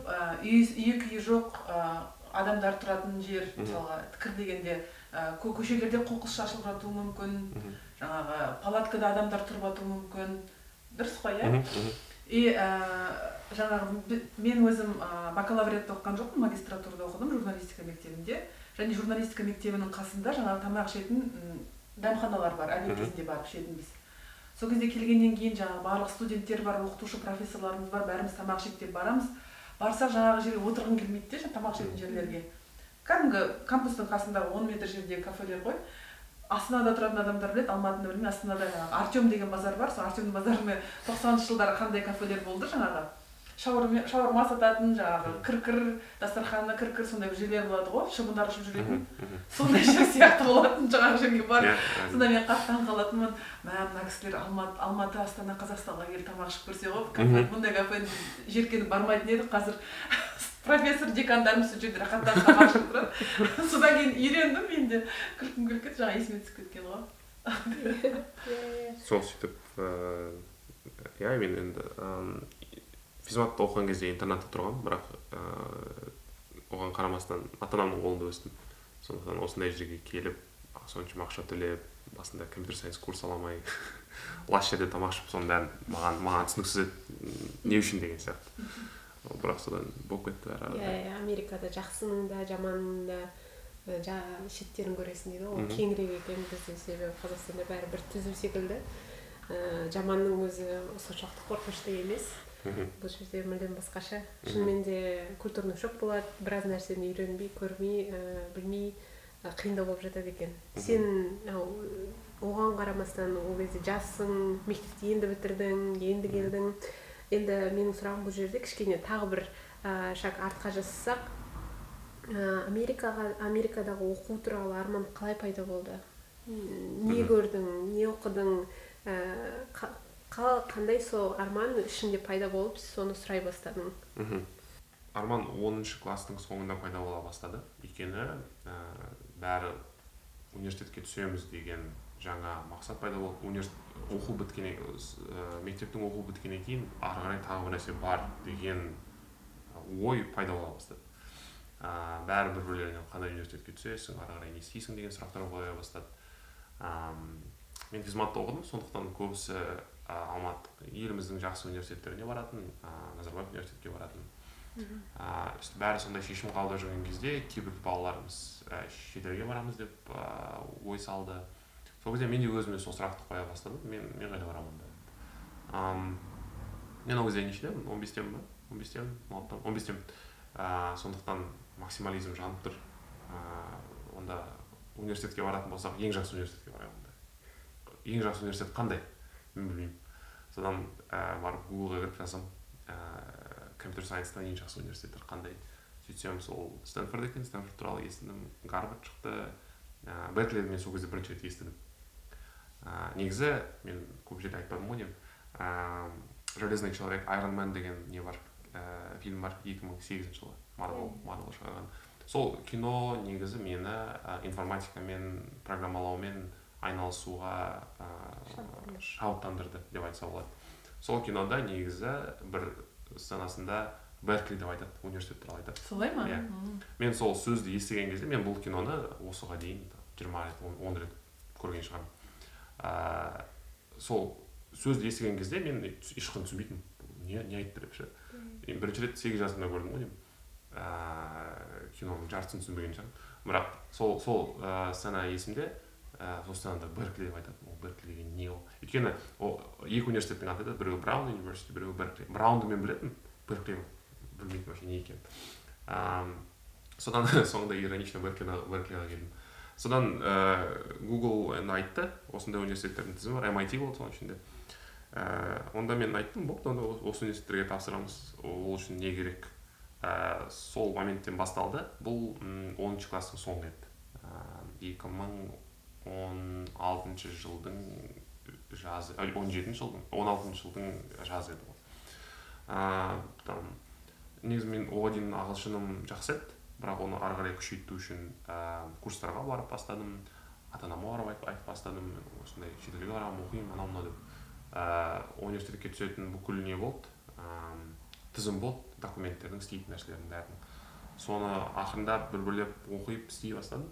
үйі күйі жоқ адамдар тұратын жер. Мысалға, кір дегенде, көшелерде қоқыс шашылып жатуы мүмкін, жаңағы палаткада адамдар тұрып жатуы мүмкін, дұрыс қой, иә? И жаңағы мен өзім бакалавриатта оқыған жоқпын, магистратурада оқыдым, журналистика мектебінде. Және журналистика мектебінің қасында жаңағы тамақ ішетін дәмханалар бар, обед кезінде барып ішетінбіз. Сол кезде келгеннен кейін жаңағы барлық студенттер бар, оқытушы профессорларымыз бар, бәріміз тамақ ішейік деп барамыз. Барсақ, жаңағы жерге отырғың келмейді де, тамақ ішетін жерлерге. Кәдімгі кампустың қасындағы 10 метр жердегі кафелер ғой. Астанада тұратын адамдар біледі, Алматыны білмеймін. Астанада жаңағы Артем деген базар бар. Сол Артем базарында 90-жылдары қандай кафелер болды, жаңағы шаурма сататын, жаңағы кір кір дастарханы, кір кір сондай бір жерлер болады ғой, шыбындар ұшып жүретін, сондай жер сияқты болатын жаңағы жерге барып. Сонда мен қатты таңқалатынмын: мә, мына кісілер Алматы, Астана, Қазақстанға келіп тамақ ішіп көрсе ғой кафе, бұндай кафені жеркеніп бармайтын едік. Қазір профессор, декандарымыз сол жерде рахаттанып тамақ ішіп тұрады. Содан кейін үйрендім мен де. Күлкім келіп кетті, жаңа есіме түсіп кеткен ғой. Сол сөйтіп, иә, мен енді физматта оқыған кезде интернатта тұрғанмын, бірақ оған қарамастан ата анамның қолында өстім. Сондықтан осындай жерге келіп, соншама ақша төлеп, басында computer science курс ала алмай, лас жерде тамақ ішіп, соның бәрін маған түсініксіз еді, не үшін деген сияқты. Бірақ содан болып кетті бәрі. Иә, Америкада жақсының да, жаманның да шеттерін көресің дейді ғой, ол кеңірек екен бізде. Себебі Қазақстанда бәрі бір түзу секілді, жаманның өзі соншалықты қорқынышты емес. Бұл жерде мүлдем басқаша. Шынымен де культурный шок болады, біраз нәрсені үйренбей, көрмей, білмей, қиындау болып жатады екен. Сен оған қарамастан ол кезде жассың, мектепті енді бітірдің, енді келдің. Енді менің сұрағым бұл жерде, кішкене тағы бір шаг артқа жасасақ, Америкаға, Америкадағы оқу туралы арман қалай пайда болды? Не көрдің, не оқыдың, қандай сол арман ішінде пайда болып, соны сұрай бастадың? Арман 10-класстың соңында пайда бола бастады. Өйткені бәрі университетке түсеміз деген жаңа мақсат пайда болды. Университет оқу біткеннен, мектептің оқу біткеннен кейін ары қарай тағы бір нәрсе бар деген ой пайда бола бастады. Бәрі бір бірлерінен қандай университетке түсесің, ары қарай не істейсің деген сұрақтар қоя бастады. Мен физматта оқыдым, сондықтан көбісі Алматы, еліміздің жақсы университеттеріне баратын, Назарбаев университетке баратын. Бәрі сондай шешім қабылдап жүрген кезде кейбір балаларымыз шетелге барамыз деп ой салды. Сол кезде мен де өзіме сол сұрақты қоя бастадым: мен қайда барамын онда? Мен ол кезде нешедемін, 15-темін ба, 15-темін, 16-тамын, 15-темін. Сондықтан максимализм жанып тұр. Онда университетке баратын болсақ, ең жақсы университетке барайық онда. Ең жақсы университет қандай, мен білмеймін. Содан барып Гуглға кіріп жазсам, computer science тан ең жақсы университеттер қандай. Сөйтсем, сол Стэнфорд екен. Стэнфорд туралы естідім, Гарвард шықты, Берклиді мен сол кезде бірінші рет естідім. Негізі мен көп жерде айтпадым ғой деймін, «Железный человек», Iron Man деген не бар, фильм бар, 2008 жылы Марвел шығарған. Сол кино негізі мені информатикамен, программалаумен айналысуға шабыттандырды деп айтса болады. Сол кинода негізі бір сценасында Беркли деп айтады, университет туралы айтады. Солай ма? Иә. Мен сол сөзді естіген кезде, мен бұл киноны осыға дейін 20 рет, 10 рет көрген шығармын, сол сөзді естіген кезде мен ешқашан түсінбейтінмін, не айтты деп ше. Мен бірінші рет 8 жасымда көрдім ғой деймін, киноның жартысын түсінбеген шығармын. Бірақ сол сцена есімде. Сол сценада Беркли деп айтады. Ол Беркли деген не ол? Өйткені ол екі университеттің аты айтады: біреуі Браун университеті, біреуі Беркли. Браунды мен білетінмін, Беркли білмейтінмін вообще не екенін. Содан соңында иронично Берклиға келдім. Содан Google енді айтты, осындай университеттердің тізімі бар, MIT болды соның ішінде. Онда мен айттым: «Бопты, онда осы университеттерге тапсырамыз, ол үшін не керек?» Сол моменттен басталды. Бұл 10-шы класстың соңы еді, 2016 жылдың жазы, 17-жылдың, 16-жылдың жазы еді ғой. Там негізі мен оған дейін ағылшыным жақсы еді, бірақ оны ары қарай күшейту үшін курстарға барып бастадым. Ата анама барып айтып бастадым: осындай шетелге барамын, оқимын, анау мынау деп. Университетке түсетін бүкіл не болды, тізім болды документтердің, істейтін нәрселердің бәрінің. Соны ақырындап, бір бірлеп оқиып, істей бастадым.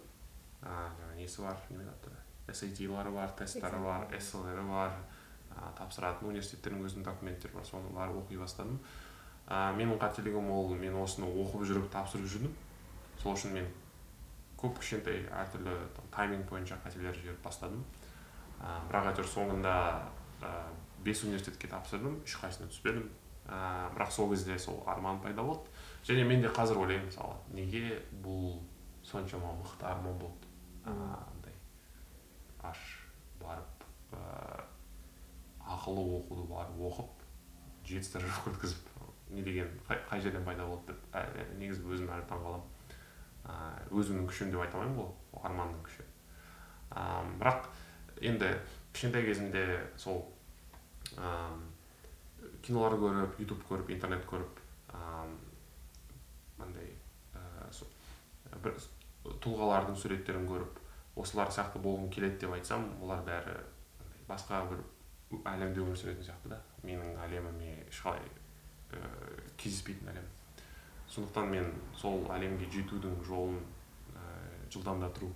Жаңағы несі бар, немен аты, SAT-лары бар, тесттері бар, эсселері бар, тапсыратын университеттердің өзінің документтері бар. Соны барып оқи бастадым. Менің қателігім ол: мен осыны оқып жүріп тапсырып жүрдім. Сол үшін мен көп кішкентай әртүрлі там тайминг бойынша қателер жіберіп бастадым. Бірақ әйтеуір соңында бес университетке тапсырдым, ешқайсысына түспедім. Бірақ сол кезде сол арман пайда болды. Және мен де қазір ойлаймын, мысалы, неге бұл соншама мықты арман болды, андай аш барып, ақылы оқуды барып оқып, 7 стажировка өткізіп, не деген қай жерден пайда болды деп, негізі өзім әлі таңқаламын. Өзімнің күшім деп айта алмаймын ғой, ол арманның күші. Бірақ енді кішкентай кезімде сол кинолар көріп, Ютуб көріп, интернет көріп, андай бір тұлғалардың суреттерін көріп, осылар сияқты болғым келеді деп айтсам, олар бәрі андай басқа бір әлемде өмір сүретін сияқты да, менің әлеміме ешқалай кездеспейтін әлем. Сондықтан мен сол әлемге жетудің жолын жылдамдатыру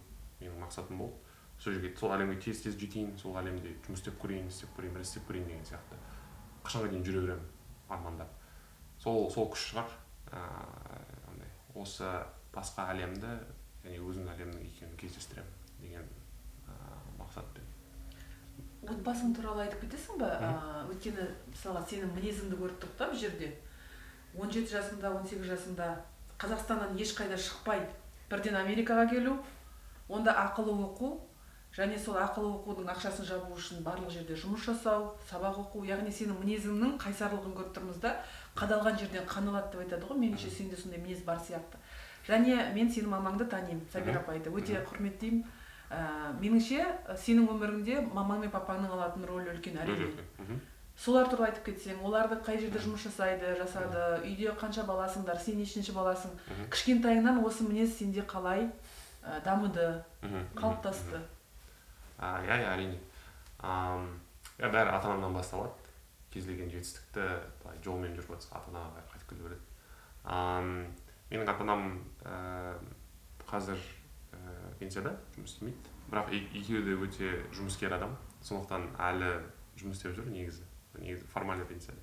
менің мақсатым болды. Сол жерге, сол әлемге тез тез жетейін, сол әлемде жұмыс істеп көрейін, істеп көрейін, бір істеп көрейін деген сияқты. Қашанға дейін жүре беремін армандап? Сол күш шығар, андай осы басқа әлемді және өзімнің әлемнің екеуін кездестіремін деген мақсатпен. Отбасың туралы айтып кетесің ба? Өйткені мысалға, сенің мінезіңді көріп тұрдық та бұл жерде. 17 жасыңда, 18 жасыңда Қазақстаннан ешқайда шықпай, бірден Америкаға келу, онда ақылы оқу және сол ақылы оқудың ақшасын жабу үшін барлық жерде жұмыс жасау, сабақ оқу. Яғни сенің мінезіңнің қайсарлығын көріп тұрмыз да. Қадалған жерден қан алады деп айтады ғой, меніңше, сенде сондай мінез бар сияқты. Және мен сенің мамаңды танимын, Сабира апайды өте құрметтеймін. Меніңше, сенің өміріңде мамаң мен папаңның алатын рөлі үлкен, әрине. Өте үлкен. Солар туралы айтып кетсең. Оларды қай жерде жұмыс жасайды, жасады, үйде қанша баласыңдар, сен нешінші баласың? Кішкентайыңнан осы мінез сенде қалай дамыды, қалыптасты? Иә, әрине. Иә, бәрі ата анамнан басталады. Кез келген жетістікті былай жолмен жүріп жатса, ата анаға қайтып келе береді. Менің ата анам қазір пенсияда, жұмыс істемейді, бірақ екеуі де өте жұмыскер адам, сондықтан әлі жұмыс істеп жүр. Негізі формально пенсияда.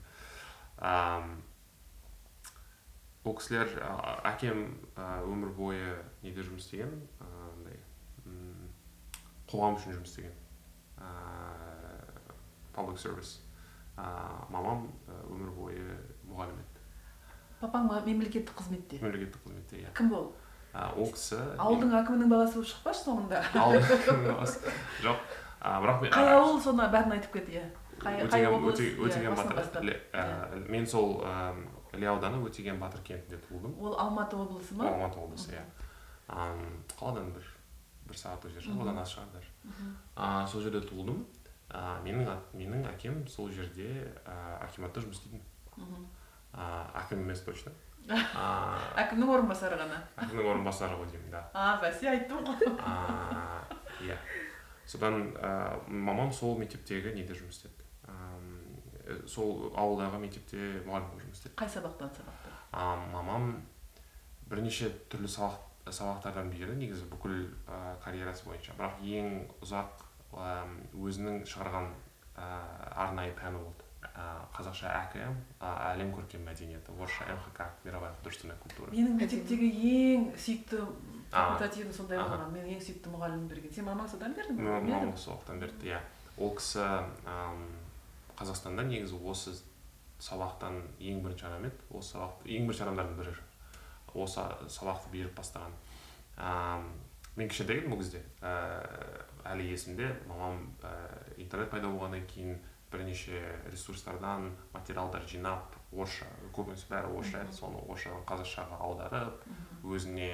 Ол кісілер, әкем өмір бойы неде жұмыс істеген, андай қоғам үшін жұмыс істеген, public service. Мамам өмір бойы мұғалім еді. Папаң мемлекеттік қызметте? Мемлекеттік қызметте, иә. Кім болды? Ол кісі Ауылдың әкімінің баласы болып шықпашы соңында. Ауылдың әкімінің баласы жоқ. Бірақ мен Қай ауыл, соны бәрін айтып кет, иә. Қай облыс? Өтеген Иә, басынан батыр. Бастап. Мен сол Іле ауданы, Өтеген батыр кентінде туылдым. Ол Алматы облысы ма? Алматы облысы, иә. Қаладан бір сағаттық жер шығар, одан аз шығар даже. Сол жерде туылдым. Менің әкем сол жерде акиматта жұмыс істейтін. Әкім емес точно. Әкімнің орынбасары ғана. Әкімнің орынбасары ғой деймін, да. А, бәсе, айттым ғой. Иә, содан мамам сол мектептегі неде жұмыс істеді, сол ауылдағы мектепте мұғалім болып жұмыс істеді. Қай сабақтан сабақты? Мамам бірнеше түрлі сабақтардан берді негізі бүкіл карьерасы бойынша, бірақ ең ұзақ өзінің шығарған арнайы пәні болды. Қазақша ӘКМ, әлем көркем мәдениеті, орысша МХК, мировая художественная культура. Менің мектептегі ең сүйікті факультативім сондай болған. Менің ең сүйікті мұғалімім берген. Сен, мамаң содан берді ме? Білмедім. Мамам сол жақтан берді, иә. Ол кісі Қазақстанда негізі осы сабақтан ең бірінші адам еді, осы сабақ ең бірінші адамдардың бірі осы сабақты беріп бастаған. Мен кішкентай едім ол кезде, әлі есімде, мамам интернет пайда болғаннан кейін бірнеше ресурстардан материалдар жинап, орысша, көбінесе бәрі орысша еді, соны орысшадан қазақшаға аударып, өзіне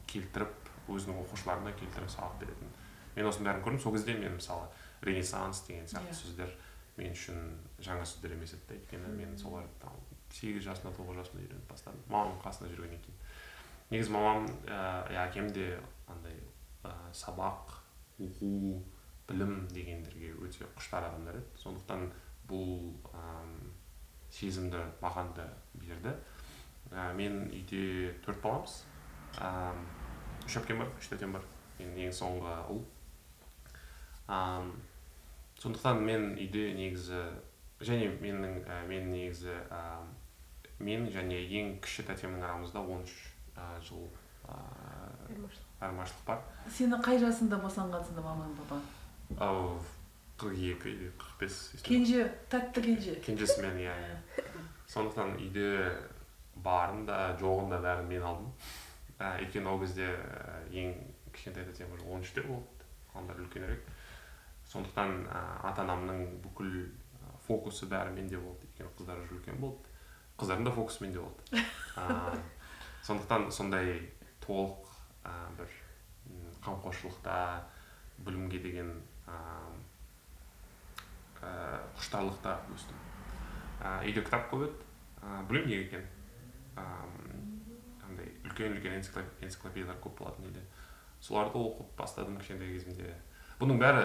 келтіріп, өзінің оқушыларына келтіріп сабақ беретін. Мен осының бәрін көрдім. Сол кезде мен, мысалы, ренессанс деген сияқты сөздер мен үшін жаңа сөздер емес еді да, өйткені мен соларды там 8 жасымда, 9 жасымда үйреніп бастадым мамамның қасында жүргеннен кейін. Негізі мамам, иә, әкем де андай сабақ оқу, білім дегендерге өте құштар адамдар еді. Сондықтан бұл сезімді маған да берді. Мен үйде төрт баламыз, үш әпкем бар, үш тәтем бар, мен ең соңғы ұл. Сондықтан мен үйде негізі және менің мен негізі мен және ең кіші тәтемнің арамызда 13 жыл Айырмашылық. айырмашылық бар. Сені қай жасында босанған мамаң, папаң? Ау, 42 или 45. Кенже, тәтті кенже. Кенжесімен, иә. Сондықтан үйде барын да, жоғын да бәрін мен алдым, өйткені ол кезде ең кішкентай тәтем уже 13-те болды, қалғандары үлкенірек. Сондықтан ата анамның бүкіл фокусы бәрі менде болды, өйткені қыздар уже үлкен болды, қыздардың да фокусы менде болды. Сондықтан сондай толық бір қамқоршылықта, білімге деген құштарлықта өстім. Үйде кітап көп еді, білмеймін неге екенін, андай үлкен үлкен энциклопедиялар көп болатын үйде. Соларды оқып бастадым кішкентай кезімде. Бұның бәрі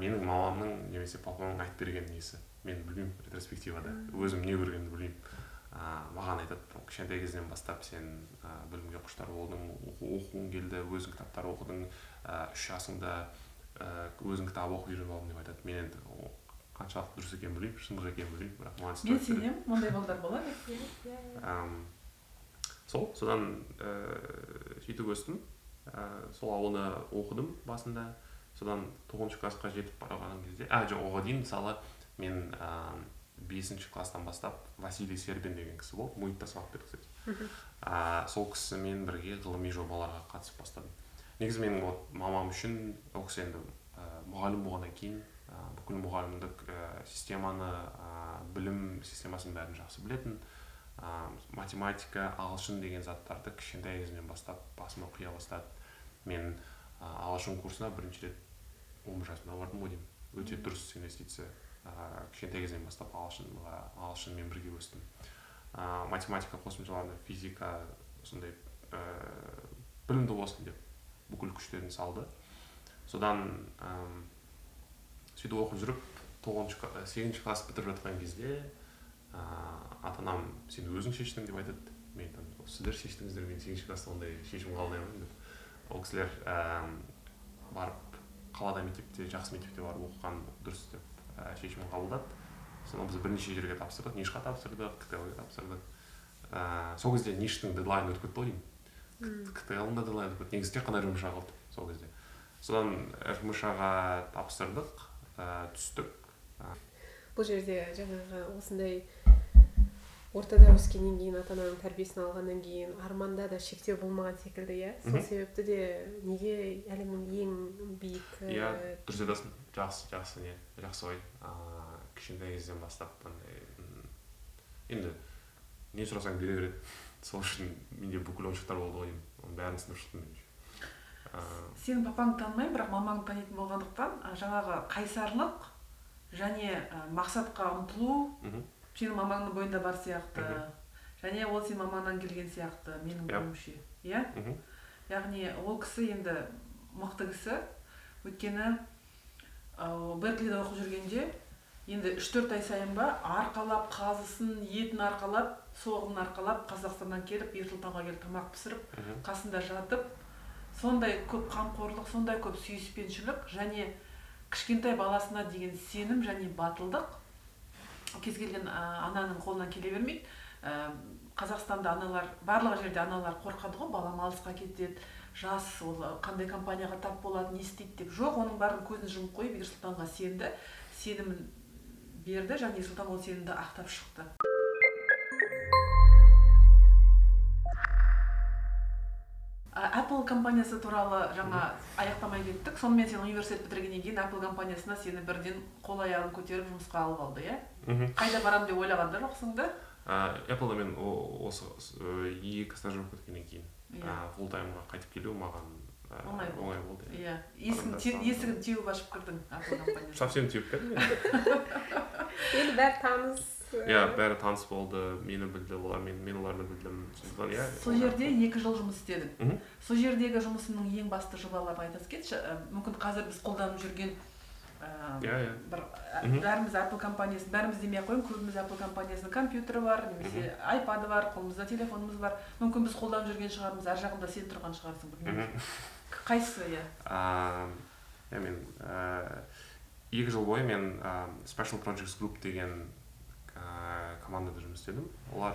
менің мамамның немесе папамның айтып берген несі, мен білмеймін, ретроспективада өзім не көргенімді білмеймін. Маған айтады: «Там, кішкентай кезінен бастап сен білімге құштар болдың, оқуың келді, өзің кітаптар оқыдың, 3 жасыңда өзің кітап оқып үйреніп алдың», — деп айтады. Мен енді қаншалықты дұрыс екенін білмеймін, шындық екенін білмеймін, бірақ маған Мен сөйтіп айтып береді. сенемін, ондай балдар болады. Иә, иә. Сол содан сөйтіп өстім. Сол ауылда оқыдым басында. Содан тоғызыншы классқа жетіп барған кезде, а жоқ, оған дейін, мысалы, мен бесінші класстан бастап Василий Сербин деген кісі болды, МУИТ-та сабақ берді, кстати. Сол кісімен бірге ғылыми жобаларға қатысып бастадым. Негізі менің вот мамам үшін, ол кісі енді мұғалім болғаннан кейін бүкіл мұғалімдік системаны, білім системасын бәрін жақсы білетін, математика, ағылшын деген заттарды кішкентай кезімнен бастап басыма құя бастады. Мен ағылшын курсына бірінші рет 11 жасымда бардым ғой деймін. Өте дұрыс инвестиция. Кішкентай кезімнен бастап ағылшынға, ағылшынмен бірге өстім. Математика қосымшаларына, физика, сондай білімді болсын деп бүкіл күштерін салды. Содан сөйтіп оқып жүріп, тоғызыншы, сегізінші класс бітіріп жатқан кезде ата анам «Сен өзің шештің» деп айтады. Мен айтамын: «Сіздер шештіңіздер, мен сегізінші класста ондай шешім қабылдай алмаймын», — деп. Ол кісілер барып қалада мектепте, жақсы мектепте барып оқыған дұрыс деп шешім қабылдады. Содан біз бірнеше жерге тапсырдық, НИШ-қа тапсырдық, КТЛ-ге тапсырдық. Сол кезде НИШ-тің дедлайны өтіп кетті ғой деймін, КТЛ-ның да дедлайны өтіп кетті, негізі тек қана РМШ қалды сол кезде. Содан РМШ-ға тапсырдық, түстік. Бұл жерде жаңағы осындай ортада өскеннен кейін, ата ананың тәрбиесін алғаннан кейін арманда да шектеу болмаған секілді, иә. Сол себепті де неге әлемнің ең биік. Иә, дұрыс айтасың. Жақсы, жақсы, не, жақсы ой. Кішкентай кезден бастап андай, енді не сұрасаң бере береді. Сол үшін менде бүкіл ойыншықтар болды ғой деймін. Оның бәрін сындырып шықтым мен. Сенің папаңды танымаймын, бірақ мамаңды танитын болғандықтан, жаңағы қайсарлық және мақсатқа ұмтылу сенің мамаңның бойында бар сияқты. Және ол сенің мамаңнан келген сияқты, менің білуімше. Иә? Яғни ол кісі енді мықты кісі. Өйткені Берклиде оқып жүргенде енді 3-4 ай сайын ба арқалап қазысын, етін арқалап, соғын арқалап Қазақстаннан келіп Ерсұлтанға келіп тамақ пісіріп, қасында жатып, сондай көп қамқорлық, сондай көп сүйіспеншілік және кішкентай баласына деген сенім және батылдық кез келген ананың қолынан келе бермейді. Қазақстанда аналар, барлық жерде аналар қорқады ғой, балам алысқа кетеді, жас, ол қандай компанияға тап болады, не істейді деп. Жоқ, оның бәрін көзін жұмып қойып Ерсұлтанға сенді, сенімін берді және Ерсұлтан ол сенімді ақтап шықты. Apple компаниясы туралы жаңа аяқтамай кеттік. Сонымен сен университет бітіргеннен кейін Apple компаниясына сені бірден қол аяғын көтеріп жұмысқа алып алды, иә? Қайда барам деп ойлаған да жоқсың да? Apple'да мен осы 2 стажировка өткеннен кейін full-timeға қайтып келу маған оңай болды. Иә. Есігін теуіп ашып кірдің Apple компаниясына. Совсем теуіп кірдім. Енді бәрі таныс. Иә, бәрі таныс болды, мені білді, олар мен оларды білдім. Сондықтан иә. Сол жерде 2 жыл жұмыс істедің. Сол жердегі жұмысыңның ең басты жобаларын айтасыз кетші. Мүмкін қазір біз қолданып жүрген бір бәріміз Apple компаниясын, бәріміз демей ақ қояйын, көбіміз Apple компаниясының компьютері бар, немесе iPad'ы бар, қолымызда телефонымыз бар. Мүмкін біз қолданып жүрген шығармыз, ар жағында сен тұрған шығарсың, білмеймін. Қайсысы, иә? Мен 2 жыл бойы мен Special Projects Group деген командада жұмыс істедім. Олар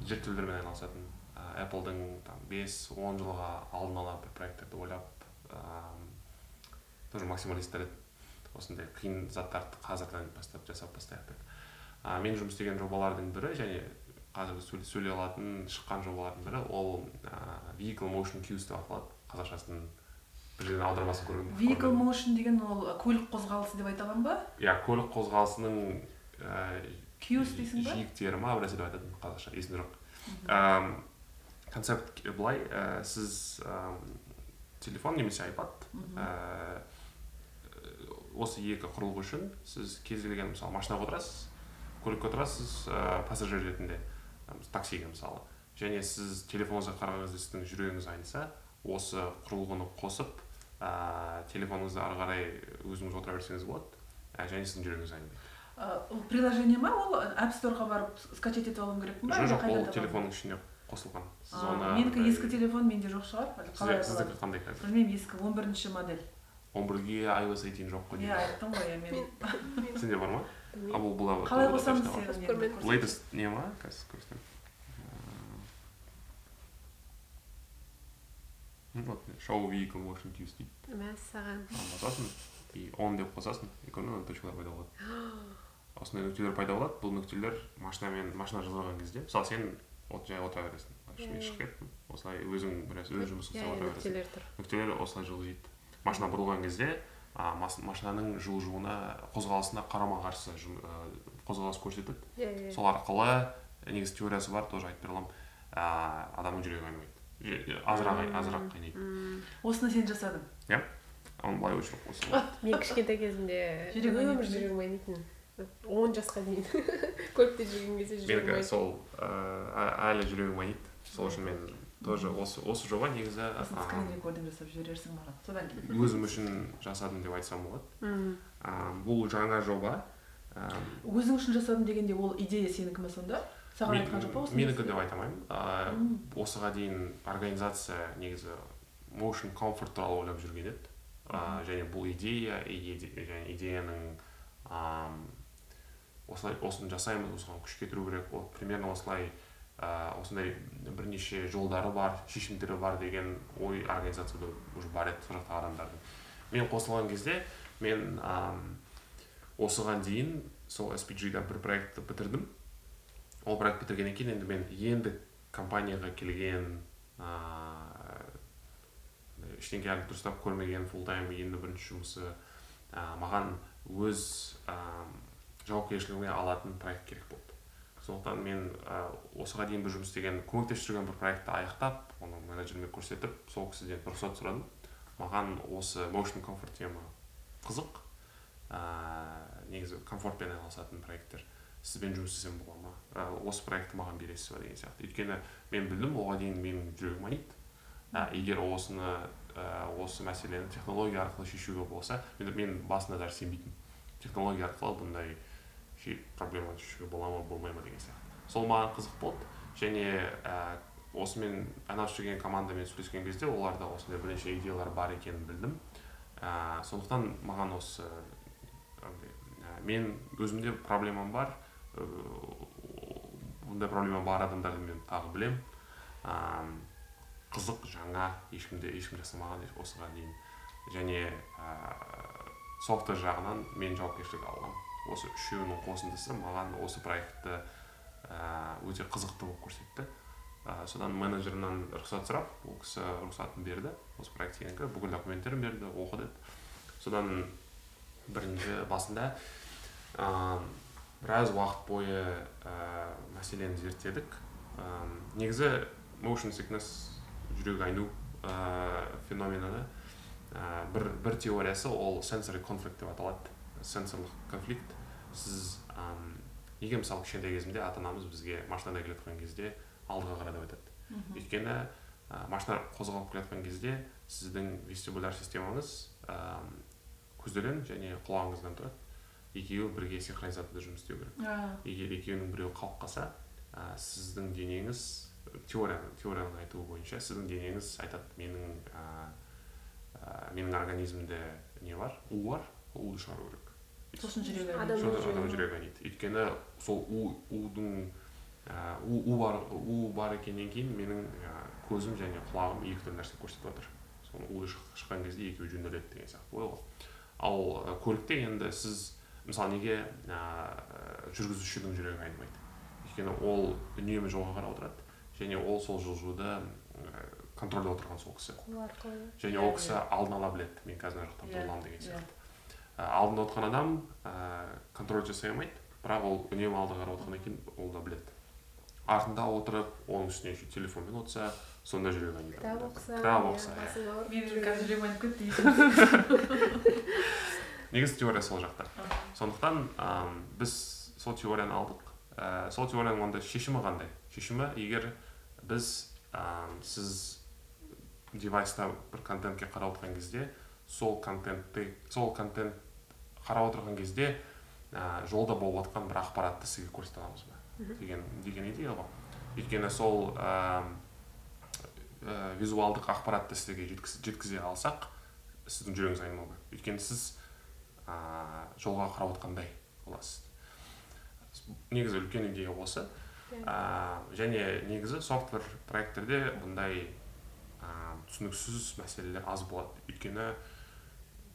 зерттеулермен айналысатын, Apple'дың 5-10 жылға алдын ала бір проекттерді ойлап, тоже максималисттер еді. Осындай қиын заттарды қазірден бастап жасап бастайық деп. Мен жұмыс істеген жобалардың бірі және қазір сөйлей алатын шыққан жобалардың бірі ол Vehicle Motion Cues деп аталады. Қазақшасын бір жерден аудармасын көргенмін. Vehicle Motion деген ол көлік қозғалысы деп айта аламын ба? Иә, көлік қозғалысының cues дейсің ба? Жиектері ма, бір нәрсе деп айтатын қазақша, есімде жоқ. Концепт былай, сіз телефон немесе iPad осы екі құрылғы үшін сіз кез келген, мысалы, машинаға отырасыз, көлікке отырасыз, пассажир ретінде, таксиге мысалы, және сіз телефоныңызға қараған кезде сіздің жүрегіңіз айныса, осы құрылғыны қосып, телефоныңызды ары қарай өзіңіз отыра берсеңіз болады, және сіздің жүрегіңіз айнымайды. Ол приложение ма, ол App Store'ға барып скачать етіп алуым керек пе? Жоқ, ол телефонның ішіне қосылған. Менікі ескі телефон, менде жоқ шығар. Сіздікі қандай қазір? Білмеймін, ескі 11-ші модель. 11-ге iOS 18 жоқ қой. Иә, айттым ғой, мен. Сенде бар ма? А бұл қалай қосамыз сені? Latest не ма? Қазір көрсетемін. Вот, Show Vehicle Motion Cues дейді. Мәссаған. Басасың, и on деп қосасың, и көрдің бе, точкалар пайда болады. Осындай нүктелер пайда болады. Бұл нүктелер машина жылжыған кезде, мысалы, сен жай отыра бересің. Мен шығып кеттім. Осылай өзің біраз өз жұмысың істеп отыра бересің. Нүктелер осылай жылжиды. Машина бұрылған кезде машинаның жылжуына, қозғалысына қарама-қарсы қозғалыс көрсетеді. Сол арқылы негізі теориясы бар, тоже айтып бере аламын. Адамның жүрегі айнымайды. Азырақ қайнайды. Осыны сен жасадың? Иә. Оны былай өшіріп қойса болады. Мен кішкентай кезімде өмір жүрегім айнитын. 10 жасқа дейін көлікте жүрген кезде жүрегім айниды. Менікі сол әлі жүрегім айниды. Сол үшін мен тоже осы жоба негізі скрин рекординг жасап жіберерсің маған. Содан кейін өзім үшін жасадым деп айтсам болады. Бұл жаңа жоба. Өзің үшін жасадым дегенде ол идея сенікі ме сонда? Саған айтқан жоқ па осыны? Менікі деп айта алмаймын. Осыға дейін организация негізі motion comfort туралы ойлап жүрген еді. Және бұл идея, және идеяның осылай осыны жасаймыз, осыған күш кетіру керек, ол примерно осылай осындай бірнеше жолдары бар, шешімдері бар деген ой организацияда уже бар еді, сол жақтағы адамдардың. Мен қосылған кезде мен осыған дейін сол SPG-да бір проектті бітірдім. Ол проект бітіргеннен кейін енді мен енді компанияға келген, ештеңе әлі дұрыстап көрмеген, full-time енді бірінші жұмысы, маған өз жауапкершілігіме алатын проект керек болды. Сондықтан мен осыға дейін бір жұмыс істеген, көмектесіп жүрген бір проектті аяқтап, оны менеджеріме көрсетіп, сол кісіден рұқсат сұрадым. Маған осы motion comfort тема қызық, негізі комфортпен айналысатын проекттер, сізбен жұмыс істесем бола ма, осы проектті маған бересіз ба деген сияқты. Өйткені мен білдім, оған дейін менің жүрегім айниды. Егер осыны, осы мәселені технология арқылы шешуге болса, мен басында даже сенбейтінмін, технология арқылы бұндай проблеманы шешуге бола ма, болмай ма деген сияқты. Сол маған қызық болды. Және осымен айналысып жүрген командамен сөйлескен кезде оларда осындай бірнеше идеялар бар екенін білдім. Сондықтан маған осы андай, мен өзімде проблемам бар, бұндай проблема бар адамдарды мен тағы білем. Қызық, жаңа, ешкімде, ешкім жасамаған осыған дейін. Және software жағынан мен жауапкершілік аламын. Осы үшеуінің қосындысы маған осы проектті өте қызықты болып көрсетті. Содан менеджерінен рұқсат сұрап, ол кісі рұқсатын берді. Осы проект сенікі, бүкіл документтерін берді, оқы деді. Содан бірінші басында біраз уақыт бойы мәселені зерттедік. Негізі motion sickness, жүрек айну феномені, бір теориясы ол sensory conflict деп аталады, сенсорлық конфликт. Сіз неге, мысалы, кішкентай кезімде ата анамыз бізге машинада келе жатқан кезде алдыға қара деп айтады? Өйткені машина қозғалып келе жатқан кезде сіздің вестибуляр системаңыз көздерден және құлағыңыздан тұрады, екеуі бірге синхронизацияда жұмыс істеу керек. Егер екеуінің біреуі қалып қалса, сіздің денеңіз, теорияның айтуы бойынша, сіздің денеңіз айтады: менің менің организмде не бар, у бар, уды шығару керек. Сосын жүрегі Адам Содан жүрегі. адам жүрегі айниды, өйткені сол у удың у, у бар, у бар екеннен кейін менің көзім және құлағым екі түрлі нәрсе көрсетіп жатыр. Соны уды шыққан кезде екеуі жөнделеді деген сияқты ой ғой. Ал көлікте енді сіз, мысалы, неге жүргізушінің жүрегі айнымайды? Өйткені ол үнемі жолға қарап отырады және ол сол жылжуды контрольде отырған сол кісі. Қол арқылы. Және ол кісі алдын ала біледі, мен қазір мына жақтан бұрыламын деген сияқты. Алдында отырған адам контроль жасай алмайды, бірақ ол үнемі алдыға қарап отырғаннан кейін ол да біледі. Артында отырып, оның үстіне еще телефонмен отырса, сонда жүрегі айниды. Кітап оқыса, Кітап иә, оқыса, иә. басың ауырып Менің жүрегі қазір жүрегім айнып кетті. Негізі теория сол жақта. Сондықтан біз сол теорияны алдық. Сол теорияның онда шешімі қандай? Шешімі: егер біз, сіз девайста бір контентке қарап отырған кезде, сол контентті, сол контент қарап отырған кезде жолда болып жатқан бір ақпаратты сізге көрсете аламыз ба деген идея ғой. Өйткені сол визуалдық ақпаратты сізге жеткізе алсақ, сіздің жүрегіңіз айнымау керек, өйткені сіз жолға қарап отқандай боласыз. Негізі үлкен идея осы. Және негізі software проекттерде бұндай түсініксіз мәселелер аз болады. Өйткені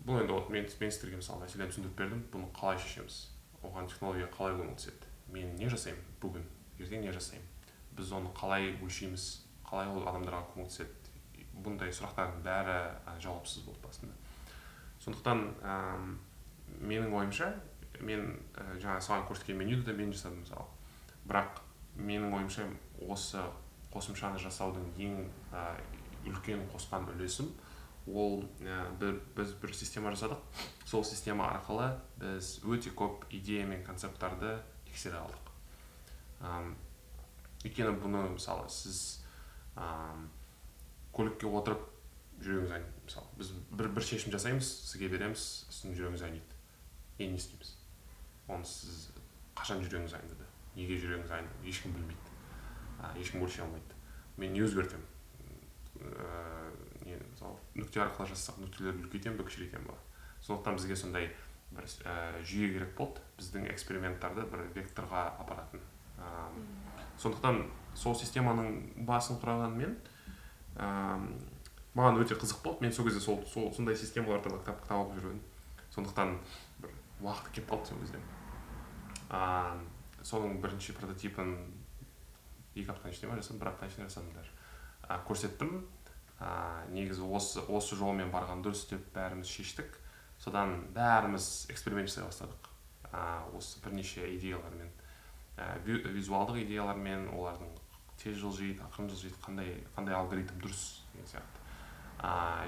бұл енді, вот мен сіздерге, мысалы, мәселені түсіндіріп бердім. Бұны қалай шешеміз, оған технология қалай көмектеседі, мен не жасаймын бүгін, ертең не жасаймын, біз оны қалай өлшейміз, қалай ол адамдарға көмектеседі, бұндай сұрақтардың бәрі жауапсыз болды басында. Сондықтан менің ойымша, мен жаңа саған көрсеткен менюді де мен жасадым, мысалы. Бірақ менің ойымша, осы қосымшаны жасаудың ең үлкен қосқан үлесім ол біз бір система жасадық. Сол система арқылы біз өте көп идея мен концепттарды тексере алдық. Өйткені бұны, мысалы, сіз көлікке отырып жүрегіңіз айниды, мысалы, біз бір шешім жасаймыз, сізге береміз, сіздің жүрегіңіз айниды. Енді не істейміз оны? Сіз қашан жүрегіңіз айныды, неге жүрегіңіз айныды, ешкім білмейді, ешкім өлшей алмайды. Мен не өзгертемін? Не, мысалы, нүкте арқылы жазсақ, нүктелерді үлкейтемін бе, кішірейтемін ба? Сондықтан бізге сондай бір жүйе керек болды, біздің эксперименттарды бір векторға апаратын. Сондықтан сол системаның басын құраған мен, маған өте қызық болды. Мен сол кезде сол сондай системалар туралы кітап оқып жүргенмін. Сондықтан бір уақыт келіп қалды сол кезде. Соның бірінші прототипін 2 аптаның ішінде ма жасадым, 1 аптаның ішінде жасадым даже. Көрсеттім. Негізі осы жолмен барған дұрыс деп бәріміз шештік. Содан бәріміз эксперимент жасай бастадық. Осы бірнеше идеялармен, визуалдық идеялармен, олардың тез жылжиды, ақырын жылжиды, қандай алгоритм дұрыс деген сияқты.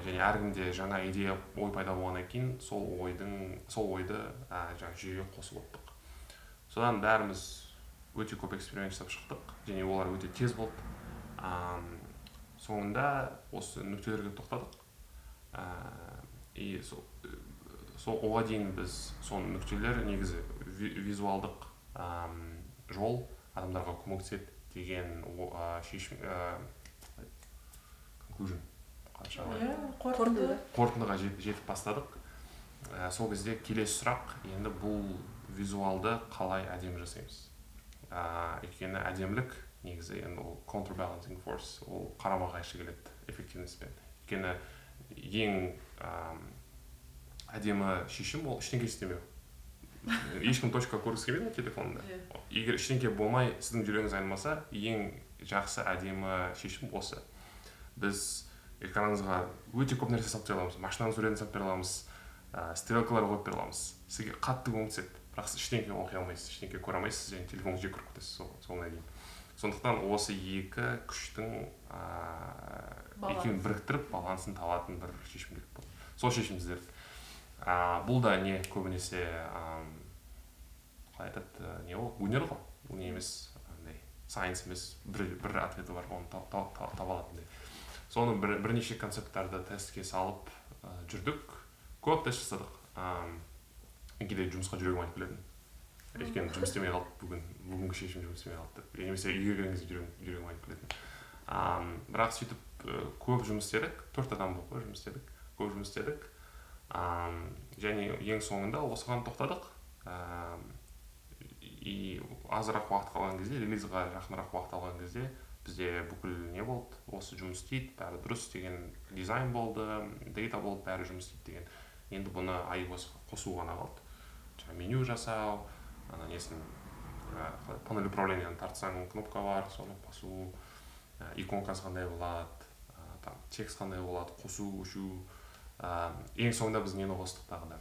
Және әркімде жаңа идея, ой пайда болғаннан кейін сол ойды жаңа жүйеге қосып отырдық. Содан бәріміз өте көп эксперимент жасап шықтық және олар өте тез болды. Соңында осы нүктелерге тоқтадық. И сол оға дейін біз сол нүктелер негізі визуалдық жол адамдарға көмектеседі деген шешім, conclusion, қорытындыға жетіп бастадық. Сол кезде келесі сұрақ, енді бұл визуалды қалай әдемі жасаймыз? Өйткені әдемілік негізі енді ол counterbalancing force, ол қарама-қайшы келеді эффективностьпен. Өйткені ең әдемі шешім ол ештеңе істемеу. Ешкім точка көргісі келмейді ғой телефонда. Егер ештеңе болмай сіздің жүрегіңіз айнымаса, ең жақсы әдемі шешім осы. Біз экраныңызға өте көп нәрсе салып бере аламыз, машинаның суретін салып бере аламыз, стрелкалар қойып бере аламыз. Сізге қатты көмектеседі, бірақ сіз ештеңе оқи алмайсыз, ештеңе көре алмайсыз және телефоныңызды жек көріп кетесіз соңына дейін. Сондықтан осы екі күштің екеуін біріктіріп балансын табатын бір шешім керек болды. Сол шешім іздедік. Бұл да не көбінесе қалай айтады, не ол өнер ғой, бұл не емес, андай science емес, бір ответі бар, оны таба алатындай. Соны бірнеше концепттарды тестке салып жүрдік, көп тест жасадық. Мен кейде жұмысқа жүрегім айтып келетін, өйткені жұмыс істемей қалды, бүгінгі шешім жұмыс істемей қалды деп, немесе үйге келген кезде жүрегім айтып келетін. Бірақ сөйтіп көп жұмыс істедік, 4 адам болып жұмыс істедік, көп жұмыс істедік. Және ең соңында осыған тоқтадық. И азырақ уақыт қалған кезде, релизға жақынырақ уақыт алған кезде бізде бүкіл не болды, осы жұмыс істейді, бәрі дұрыс деген дизайн болды, дейта болды, бәрі жұмыс істейді деген. Енді бұны iOS-қа қосу ғана қалды. Жаңа меню жасау, ана несін, панель управленияны тартсаң кнопка бар, соны басу, иконкасы қандай болады, там текст қандай болады, қосу, өшу. Ең соңында біз нені қостық тағы да?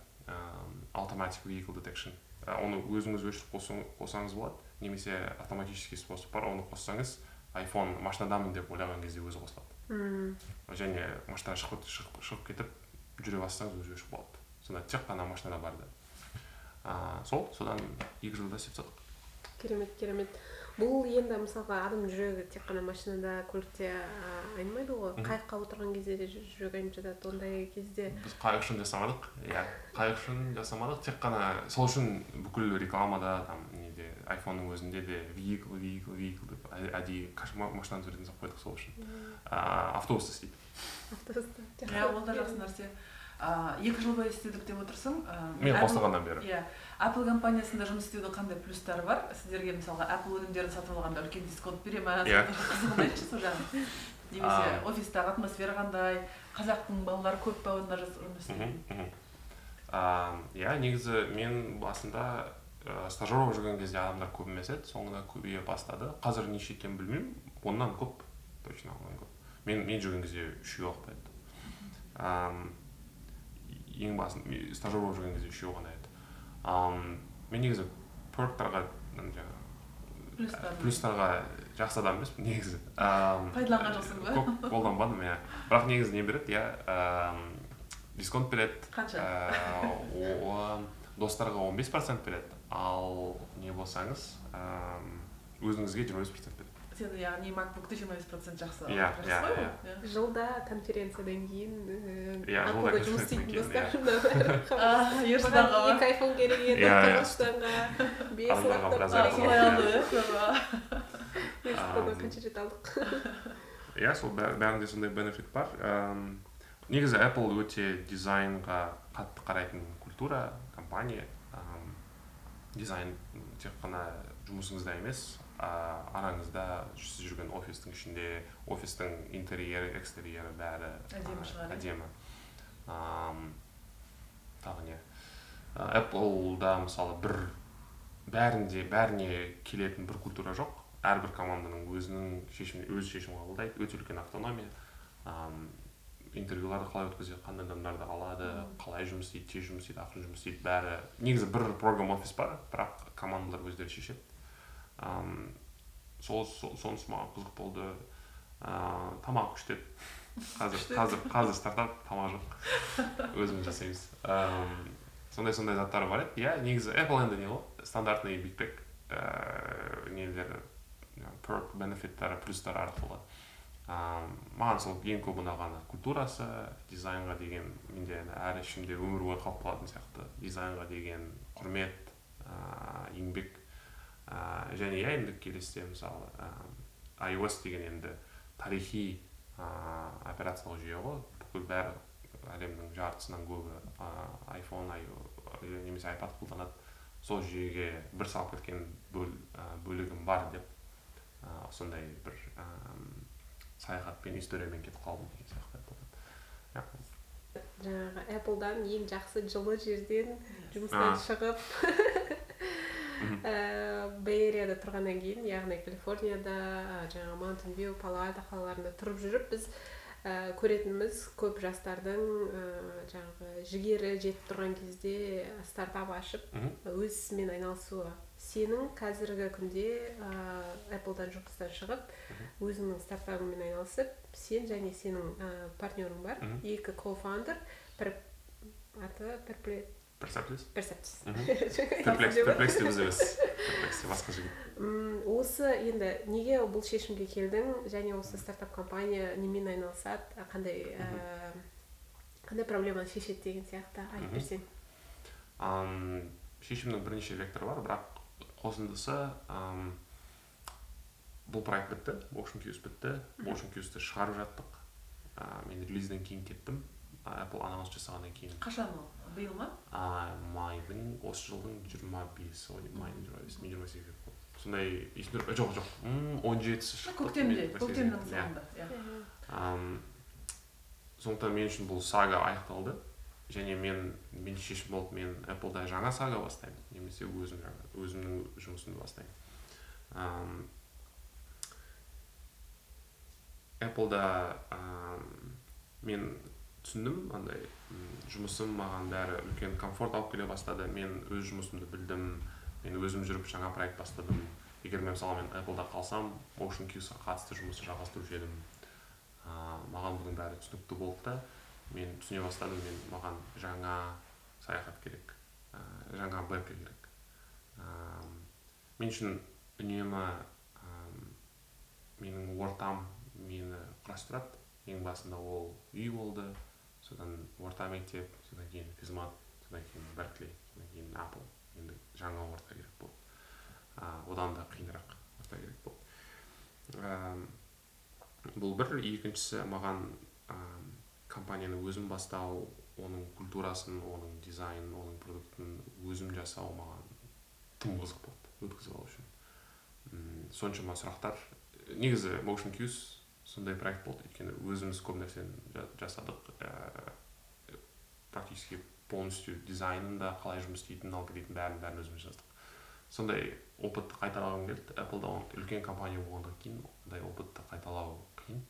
Automatic Vehicle Detection. Оны өзіңіз өшіріп қосаңыз болады, немесе автоматический способ бар, оны қоссаңыз iPhone машинадамын деп ойлаған кезде өзі қосылады. Және машинадан шығып кетіп жүре бастасаңыз өзі өшіп қалады. Сонда тек қана машинада бар да. Сол, содан 2 жылда істеп тастадық. Керемет, керемет. Бұл енді мысалға адам жүрегі тек қана машинада, көлікте айнымайды ғой. Қайыққа отырған кезде де жүрегі айнып жатады. Ондай кезде біз қайық үшін жасамадық. Иә, қайық үшін жасамадық. Тек қана сол үшін бүкіл рекламада, там неде, iPhone-ның өзінде де vehicle, vehicle, vehicle деп әдейі машинаның суретін салып қойдық сол үшін. Автобуста істейді. Автобуста. Иә, ол да жақсы нәрсе. 2 жыл бойы істедік деп отырсың. Мен қосылғаннан бері. Иә. Apple компаниясында жұмыс істеудің қандай плюстары бар? Сіздерге мысалға Apple өнімдерін сатып алғанда үлкен дисконт бере ме? Қызығын айтшы сол жағын. Немесе офистағы атмосфера қандай? Қазақтың балалары көп па онда жұмыс істейтін? Иә, негізі мен басында стажер болып жүрген кезде адамдар көп емес еді, соңында көбейе бастады. Қазір неше екенін білмеймін, оннан көп, точно оннан көп. Мен жүрген кезде 3 ақ еді. Ең басын стажер болып жүрген кезде 3 ғана еді. Мен негізі перктарға, плюстарға жақсы адам емеспін негізі. Пайдаланған жоқсың ба? Көп қолданбадым, иә. Бірақ негізі не береді, иә, дисконт береді. Қанша? Достарға 15% береді, ал не болсаңыз, өзіңізге 25% береді. Сен яғни MacBook-ты 25% жақсы. Иә, жақсы ғой. Иә. Жылда конференциядан кейін Apple-да жұмыс істейтін достарымнан Ерсұлтанға 2 iPhone керек еді, Қазақстанға 5 лаптоп керек еді. Ерсұлтаннан қанша рет алдық. Иә, сол бәрінде сондай бенефит бар. Негізі Apple өте дизайнға қатты қарайтын культура, компания. Дизайн тек қана жұмысыңызда емес, араңызда сіз жүрген офистің ішінде, офистің интерьері, экстерьері бәрі әдемі шығар. Әдемі. Тағы не? Apple'да мысалы бір бәріне келетін бір культура жоқ. Әрбір команданың өзінің шешім, өзі шешім қабылдайды, өте үлкен автономия. Интервьюларды қалай өткізеді, қандай адамдарды алады, қалай жұмыс істейді, тез жұмыс істейді, ақырын жұмыс істейді, бәрі. Негізі бір program office бар, бірақ командалар өздері шешеді. Сонысы маған қызық болды. Тамақ күшті еді. Қазір стартап, тамақ жоқ, өзіміз жасаймыз. Сондай заттар бар еді. Иә, негізі Apple енді не ғой, стандартный Big Tech нелері, perk, бенефиттары, плюстары арқылы. Маған сол ең көп ұнағаны культурасы, дизайнға деген, менде әлі ішімде өмір бойы қалып қалатын сияқты, дизайнға деген құрмет, еңбек. Және иә, енді келесіде мысалы iOS деген енді тарихи операциялық жүйе ғой, бүкіл бәрі әлемнің жартысынан көбі iPhone немесе iPad қолданады. Сол жүйеге бір салып кеткен бөлігім бар деп, сондай бір саяхатпен, историямен кетіп қалдым деген сияқты. Жаңағы Apple'дан ең жақсы жылы жерден жұмыстан шығып Бэй Эрияда тұрғаннан кейін, яғни Калифорнияда, жаңағы Mountain View, Palo Alto қалаларында тұрып жүріп, біз көретініміз көп жастардың жаңағы жігері жетіп тұрған кезде стартап ашып, өз ісімен айналысуы. Сенің қазіргі күнде Apple'дан жұмыстан шығып, өзіңнің стартабыңмен айналысып, сен және сенің партнерің бар, екі co-founder, бір аты Perceptis. Perceptis. Perplex деп емес. Perplex басқа жігіт. Осы енді неге бұл шешімге келдің және осы стартап компания немен айналысады, қандай проблеманы шешеді деген сияқты айтып берсең. Шешімнің бірнеше векторы бар, бірақ қосындысы бұл проект бітті, Motion Cues бітті, Motion Cues'ті шығарып жаттық. Мен релизден кейін кеттім. Apple анонс жасағаннан кейін. Қашан ол? Биыл ма? Майдың, осы жылдың 25-і, майдың 25-і, мен 28-і болды. Сондай, жоқ, 17-сі шықты. Көктемде, көктемнің соңында. Сондықтан мен үшін бұл сага аяқталды. Және мен шешім болды, мен Apple'да жаңа сага бастаймын, немесе өзімнің жұмысымды бастаймын. Apple'да мен түсіндім, андай жұмысым маған бәрі үлкен комфорт алып келе бастады. Мен өз жұмысымды білдім, мен өзім жүріп жаңа проект бастадым. Егер мен мысалы мен Apple'да қалсам, Motion Cues-ға қатысты жұмысты жалғастырушы едім. Маған бұның бәрі түсінікті болды да, мен түсіне бастадым, мен маған жаңа саяхат керек, жаңа Беркли керек. Мен үшін үнемі менің ортам мені құрастырады. Ең басында ол үй болды, содан орта мектеп, содан кейін физмат, содан кейін Беркли, содан кейін Apple. Енді жаңа орта керек болды. Одан да қиынырақ орта керек болды. Бұл бір. Екіншісі, маған компанияны өзім бастау, оның культурасын, оның дизайнын, оның продуктын өзім жасау маған тым қызық болды, өткізіп алу үшін. Соншама сұрақтар. Негізі Motion Cues сондай проект болды, өйткені өзіміз көп нәрсені жасадық. Практически полностью дизайнын да, қалай жұмыс істейтінін, алгоритмін бәрін өзіміз жаздық. Сондай опытты қайталағым келді. Apple'да үлкен компания болғаннан кейін ондай опытты қайталау қиын.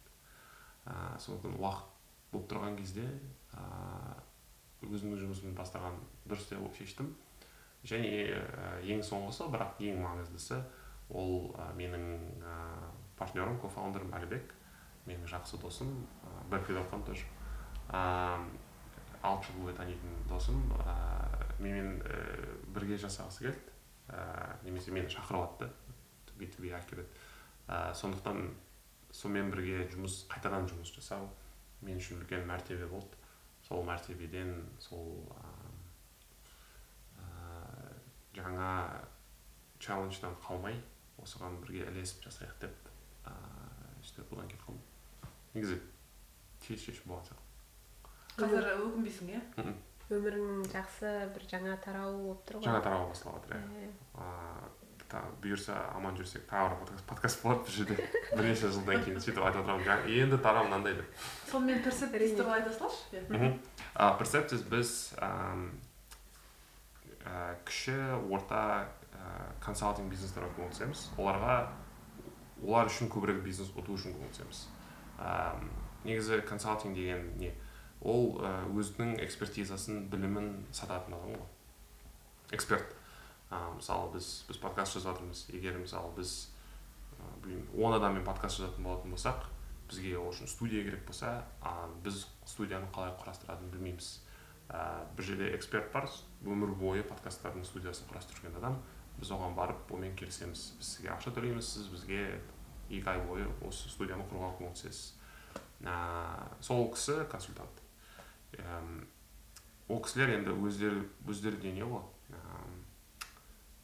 Сондықтан уақыт болып тұрған кезде өзімнің жұмысымды бастаған дұрыс деп шештім. Және ең соңғысы, бірақ ең маңыздысы, ол менің партнерім, кофаундерім Әлібек, менің жақсы досым, Берклиде оқыған тоже. 6 жыл бойы танитын досым, менімен бірге жасағысы келді, немесе мені шақырып атты, to be accurate. Сондықтан сонымен бірге қайтадан жұмыс жасау мен үшін үлкен мәртебе болды. Сол мәртебеден, сол жаңа челлендждан қалмай, осыған бірге ілесіп жасайық деп сөйтіп бұдан кетіп қалдым. Негізі тез шешім болған сияқты. Қазір өкінбейсің, иә? Өмірің жақсы бір жаңа тарау болып тұр ғой. Жаңа тарау басталып жатыр, иә. Бұйырса аман жүрсек тағы бір подкаст болады бұл жерде. Бірнеше жылдан кейін сөйтіп айтып отырамын, енді тарау мынандай деп. Сонымен Perceptis туралы айта салшы. Perceptis біз кіші, орта консалтинг бизнестерге көмектесеміз. Оларға Олар үшін көбірек бизнес ұту үшін көмектесеміз. Негізі консалтинг деген не? Ол өзінің экспертизасын, білімін сататын адам ғой. Эксперт. Мысалы, біз подкаст жазып жатырмыз. Егер, мысалы, біз білмеймін, 10 адаммен подкаст жазатын болатын болсақ, бізге ол үшін студия керек болса, біз студияны қалай құрастыратынын білмейміз. Бір жерде эксперт бар, өмір бойы подкасттардың студиясын құрастырып жүрген адам. Біз оған барып, онымен келісеміз. Біз сізге ақша төлейміз, сіз бізге 2 ай бойы осы студияны құруға көмектесесіз. Сол кісі консультант. Ол кісілер енді өздері де не ғой,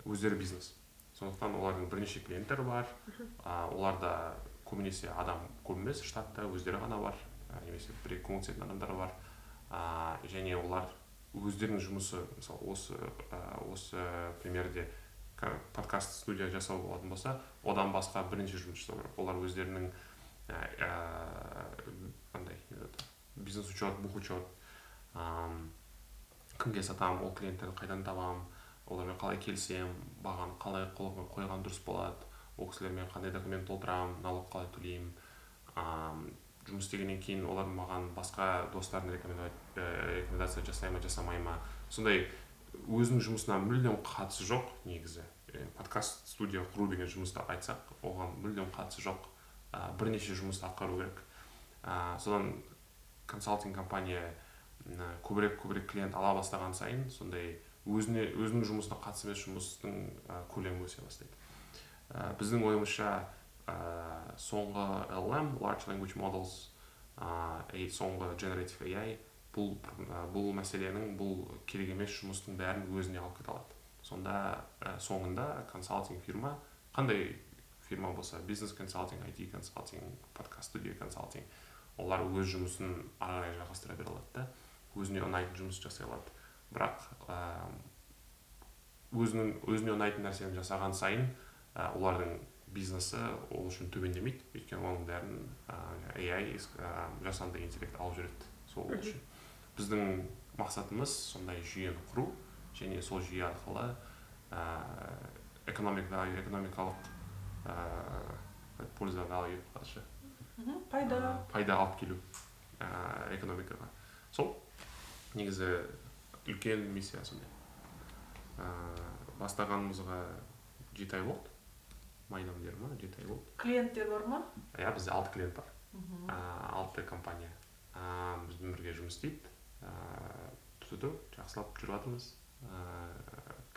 өздері бизнес. Сондықтан олардың бірнеше клиенттері бар. Оларда көбінесе адам көп емес, штатта өздері ғана бар, немесе бір екі көмектесетін адамдар бар. Және олар өздерінің жұмысы, мысалы, осы примерде подкаст студия жасау болатын болса, одан басқа бірнеше жұмыс жасау керек. Олар өздерінің қандай бизнес учет, бухучет, кімге сатамын, ол клиенттерді қайдан табамын, олармен қалай келісемін, бағаны қалай қойған дұрыс болады, ол кісілермен қандай документ толтырамын, налог қалай төлеймін. Жұмыс істегеннен кейін олар маған басқа достарын рекомендация жасай ма, жасамай ма. Сондай өзінің жұмысына мүлдем қатысы жоқ негізі. Подкаст студия құру деген жұмысты айтсақ, оған мүлдем қатысы жоқ. Бірнеше жұмысты атқару керек. Содан консалтинг компания көбірек клиент ала бастаған сайын сондай өзінің жұмысына қатысы емес жұмыстың көлемі өсе бастайды. Біздің ойымызша, соңғы LLM, Large Language Models, соңғы Generative AI бұл мәселенің, бұл керек емес жұмыстың бәрін өзіне алып кете алады. Сонда соңында консалтинг фирма, қандай фирма болса, бизнес консалтинг, IT консалтинг, подкаст студия консалтинг, олар өз жұмысын ары қарай жалғастыра бере алады да, өзіне ұнайтын жұмыс жасай алады. Бірақ өзіне ұнайтын нәрсені жасаған сайын олардың бизнесі ол үшін төмендемейді, өйткені оның бәрін AI, жасанды интеллект алып жүреді сол үшін. Біздің мақсатымыз сондай жүйені құру және сол жүйе арқылы экономикалық польза, value, пайда алып келу экономикаға. Сол негізі үлкен миссия сондай. Бастағанымызға 7 ай болды. Майдан бері ма, 7 ай болды. Клиенттер бар ма? Иә, бізде 6 клиент бар. 6 компания бізбен бірге жұмыс істейді. Түзу жақсылап жүріп жатырмыз.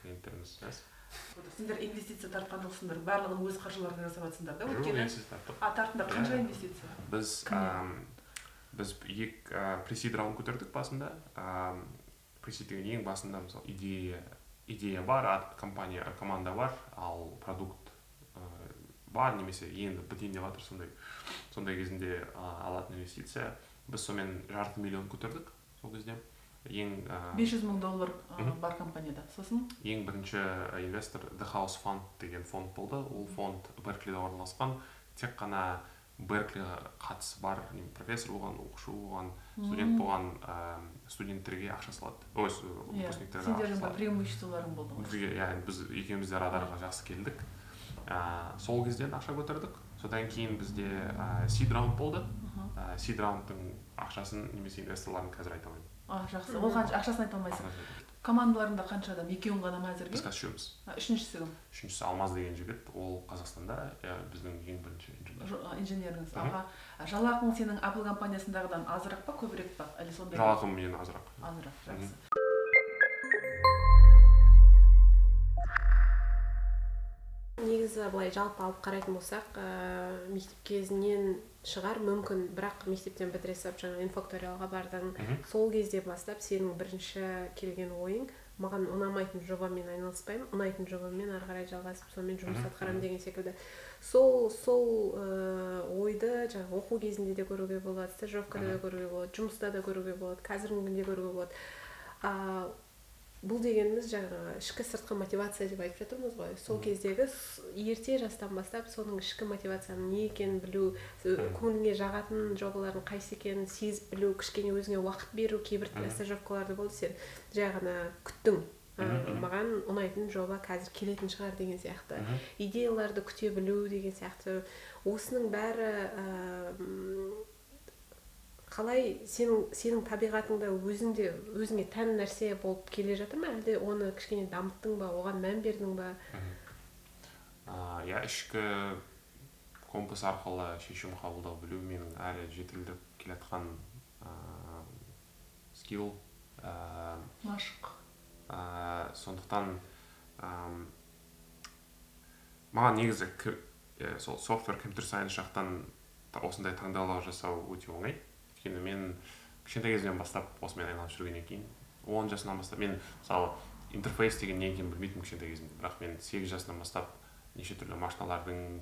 Клиенттеріміз жас. Сендер инвестиция тартқан жоқсыңдар, барлығын өз қаржыларыңа жасап жатсыңдар да? Өйткені инвестиция тарттық. Тартыңдар, қанша инвестиция? Біз pre-seed раунд көтердік басында. Pre-seed деген ең басында, мысалы, идея бар, компания, команда бар, ал продукт бар, немесе енді бітейін деп жатыр, сондай кезінде алатын инвестиция. Біз сонымен 500,000 көтердік сол кезде. Ең $500,000 бар компанияда. Сосын ең бірінші инвестор The House Fund деген фонд болды. Ол фонд Берклиде орналасқан. Тек қана Берклиге қатысы бар, профессор болған, оқушы болған, студент болған студенттерге ақша салады. Ой, выпускниктерге. Сендердің преимуществоларың болды ғой. Иә, біз екеуміз де радарға жақсы келдік. Сол кезден ақша көтердік. Содан кейін бізде seed round болды. Seed roundтың ақшасын немесе инвесторларын қазір айта алмаймын. Жақсы. Ол қанша ақшасын айта алмайсың. Командаларында қанша адам? Екеуің ғана ма әзірге? Біз қазір үшеуміз. Үшіншісі кім? Үшіншісі Алмаз деген жігіт. Ол Қазақстанда біздің ең бірінші инженер. Инженеріңіз. Аға, жалақың сенің Apple компаниясындағыдан азырақ па, көбірек па? Әлде сондай? Жалақым менен азырақ. Азырақ, жақсы. Негізі былай жалпы алып қарайтын болсақ, мектеп кезінен шығар мүмкін, бірақ мектептен бітіре салып жаңа инфакториалға бардың. Сол кезде бастап сенің бірінші келген ойың, маған ұнамайтын жобамен айналыспаймын, ұнайтын жобамен ары қарай жалғасып, сонымен жұмыс атқарамын деген секілді. Сол ойды жаңа оқу кезінде де көруге болады, стажировкада да көруге болады, жұмыста да көруге болады, қазіргі күнде көруге болады. Бұл дегеніміз жаңа ішкі сыртқы мотивация деп айтып жатырмыз ғой. Сол кездегі ерте жастан бастап соның ішкі мотивацияның не екенін білу, көңіліңе жағатын жобалардың қайсы екенін сезіп білу, кішкене өзіңе уақыт беру, кейбір стажировкаларда болды, сен жай ғана күттің. Маған ұнайтын жоба қазір келетін шығар деген сияқты. Идеяларды күте білу деген сияқты. Осының бәрі қалай сенің табиғатыңда өзіңе тән нәрсе болып келе жатыр ма, әлде оны кішкене дамыттың ба, оған мән бердің ба? Иә, ішкі компас арқылы шешім қабылдау білу менің әлі жетілдіріп келе жатқан скилл. Машық. Сондықтан маған негізі сол software computer science жақтан осындай таңдаулар жасау өте оңай. Өйткені мен кішкентай кезімнен бастап осымен айналысып жүргеннен кейін, 10 жасымнан бастап мен мысалы интерфейс деген не екенін білмейтінмін кішкентай кезімде, бірақ мен 8 жасымнан бастап неше түрлі машиналардың,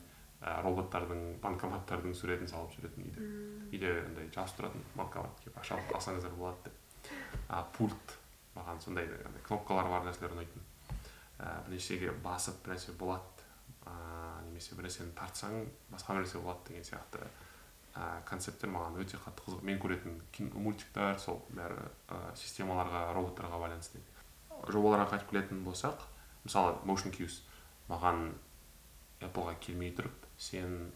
роботтардың, банкоматтардың суретін салып жүретін үйде. Үйде андай жазып тұратын, банкомат келіп ақша алсаңыздар болады деп. Пульт маған сондай кнопкалар бар нәрселер ұнайтын. Бірнәрсеге басып бір нәрсе болады, немесе бір нәрсені тартсаң басқа бір нәрсе болады деген сияқты концепттер маған өте қатты қызық. Мен көретін мультиктер сол бәрі системаларға, роботтарға байланысты. Жобаларға қайтып келетін болсақ, мысалы Motion Cues маған Apple-ға келмей тұрып, сен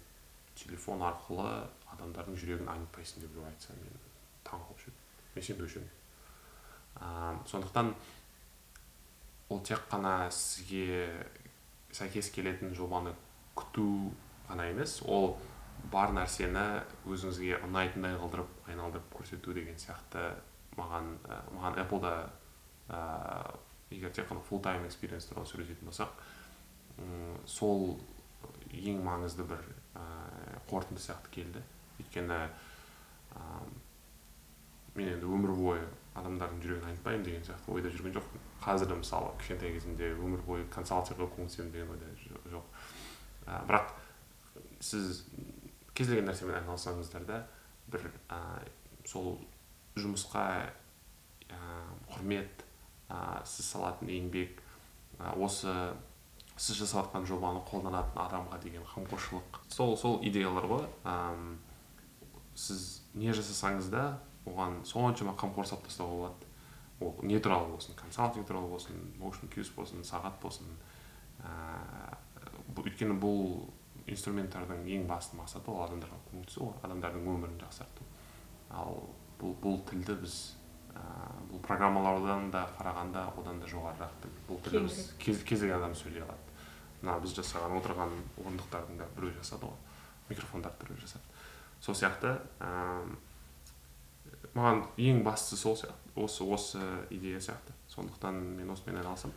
телефон арқылы адамдардың жүрегін айнытпайсың деп біреу айтса, мен таң қалып жүрдім. Мен сенбеуші едім. Сондықтан ол тек қана сізге сәйкес келетін жобаны күту ғана емес, ол бар нәрсені өзіңізге ұнайтындай қылдырып, айналдырып көрсету деген сияқты. Маған Apple-да, егер тек қана full time experience туралы сөйлесетін болсақ, сол ең маңызды бір қорытынды сияқты келді. Өйткені мен енді өмір бойы адамдардың жүрегін айнытпаймын деген сияқты ойда жүрген жоқпын. Қазір де мысалы кішкентай кезімде өмір бойы консалтингке көмектесемін деген ойда жоқ. Бірақ сіз кез келген нәрсемен айналыссаңыздар да, бір сол жұмысқа құрмет, сіз салатын еңбек, осы сіз жасап жатқан жобаны қолданатын адамға деген қамқоршылық, сол идеялар ғой. Сіз не жасасаңыз да, оған соншама қамқор салып тастауға болады. Ол не туралы болсын, консалтинг туралы болсын, Motion Cues болсын, сағат болсын. Өйткені бұл инструменттардың ең басты мақсаты ол адамдарға көмектесу, адамдардың өмірін жақсарту. Ал бұл тілді біз бұл программалардан да қарағанда одан да жоғарырақ тіл. Бұл тілді біз кез келген адам сөйлей алады. Мына біз жасаған отырған орындықтардың да біреу жасады ғой, микрофондарды біреу жасады. Сол сияқты маған ең бастысы сол сияқты, осы идея сияқты. Сондықтан мен осымен айналысамын.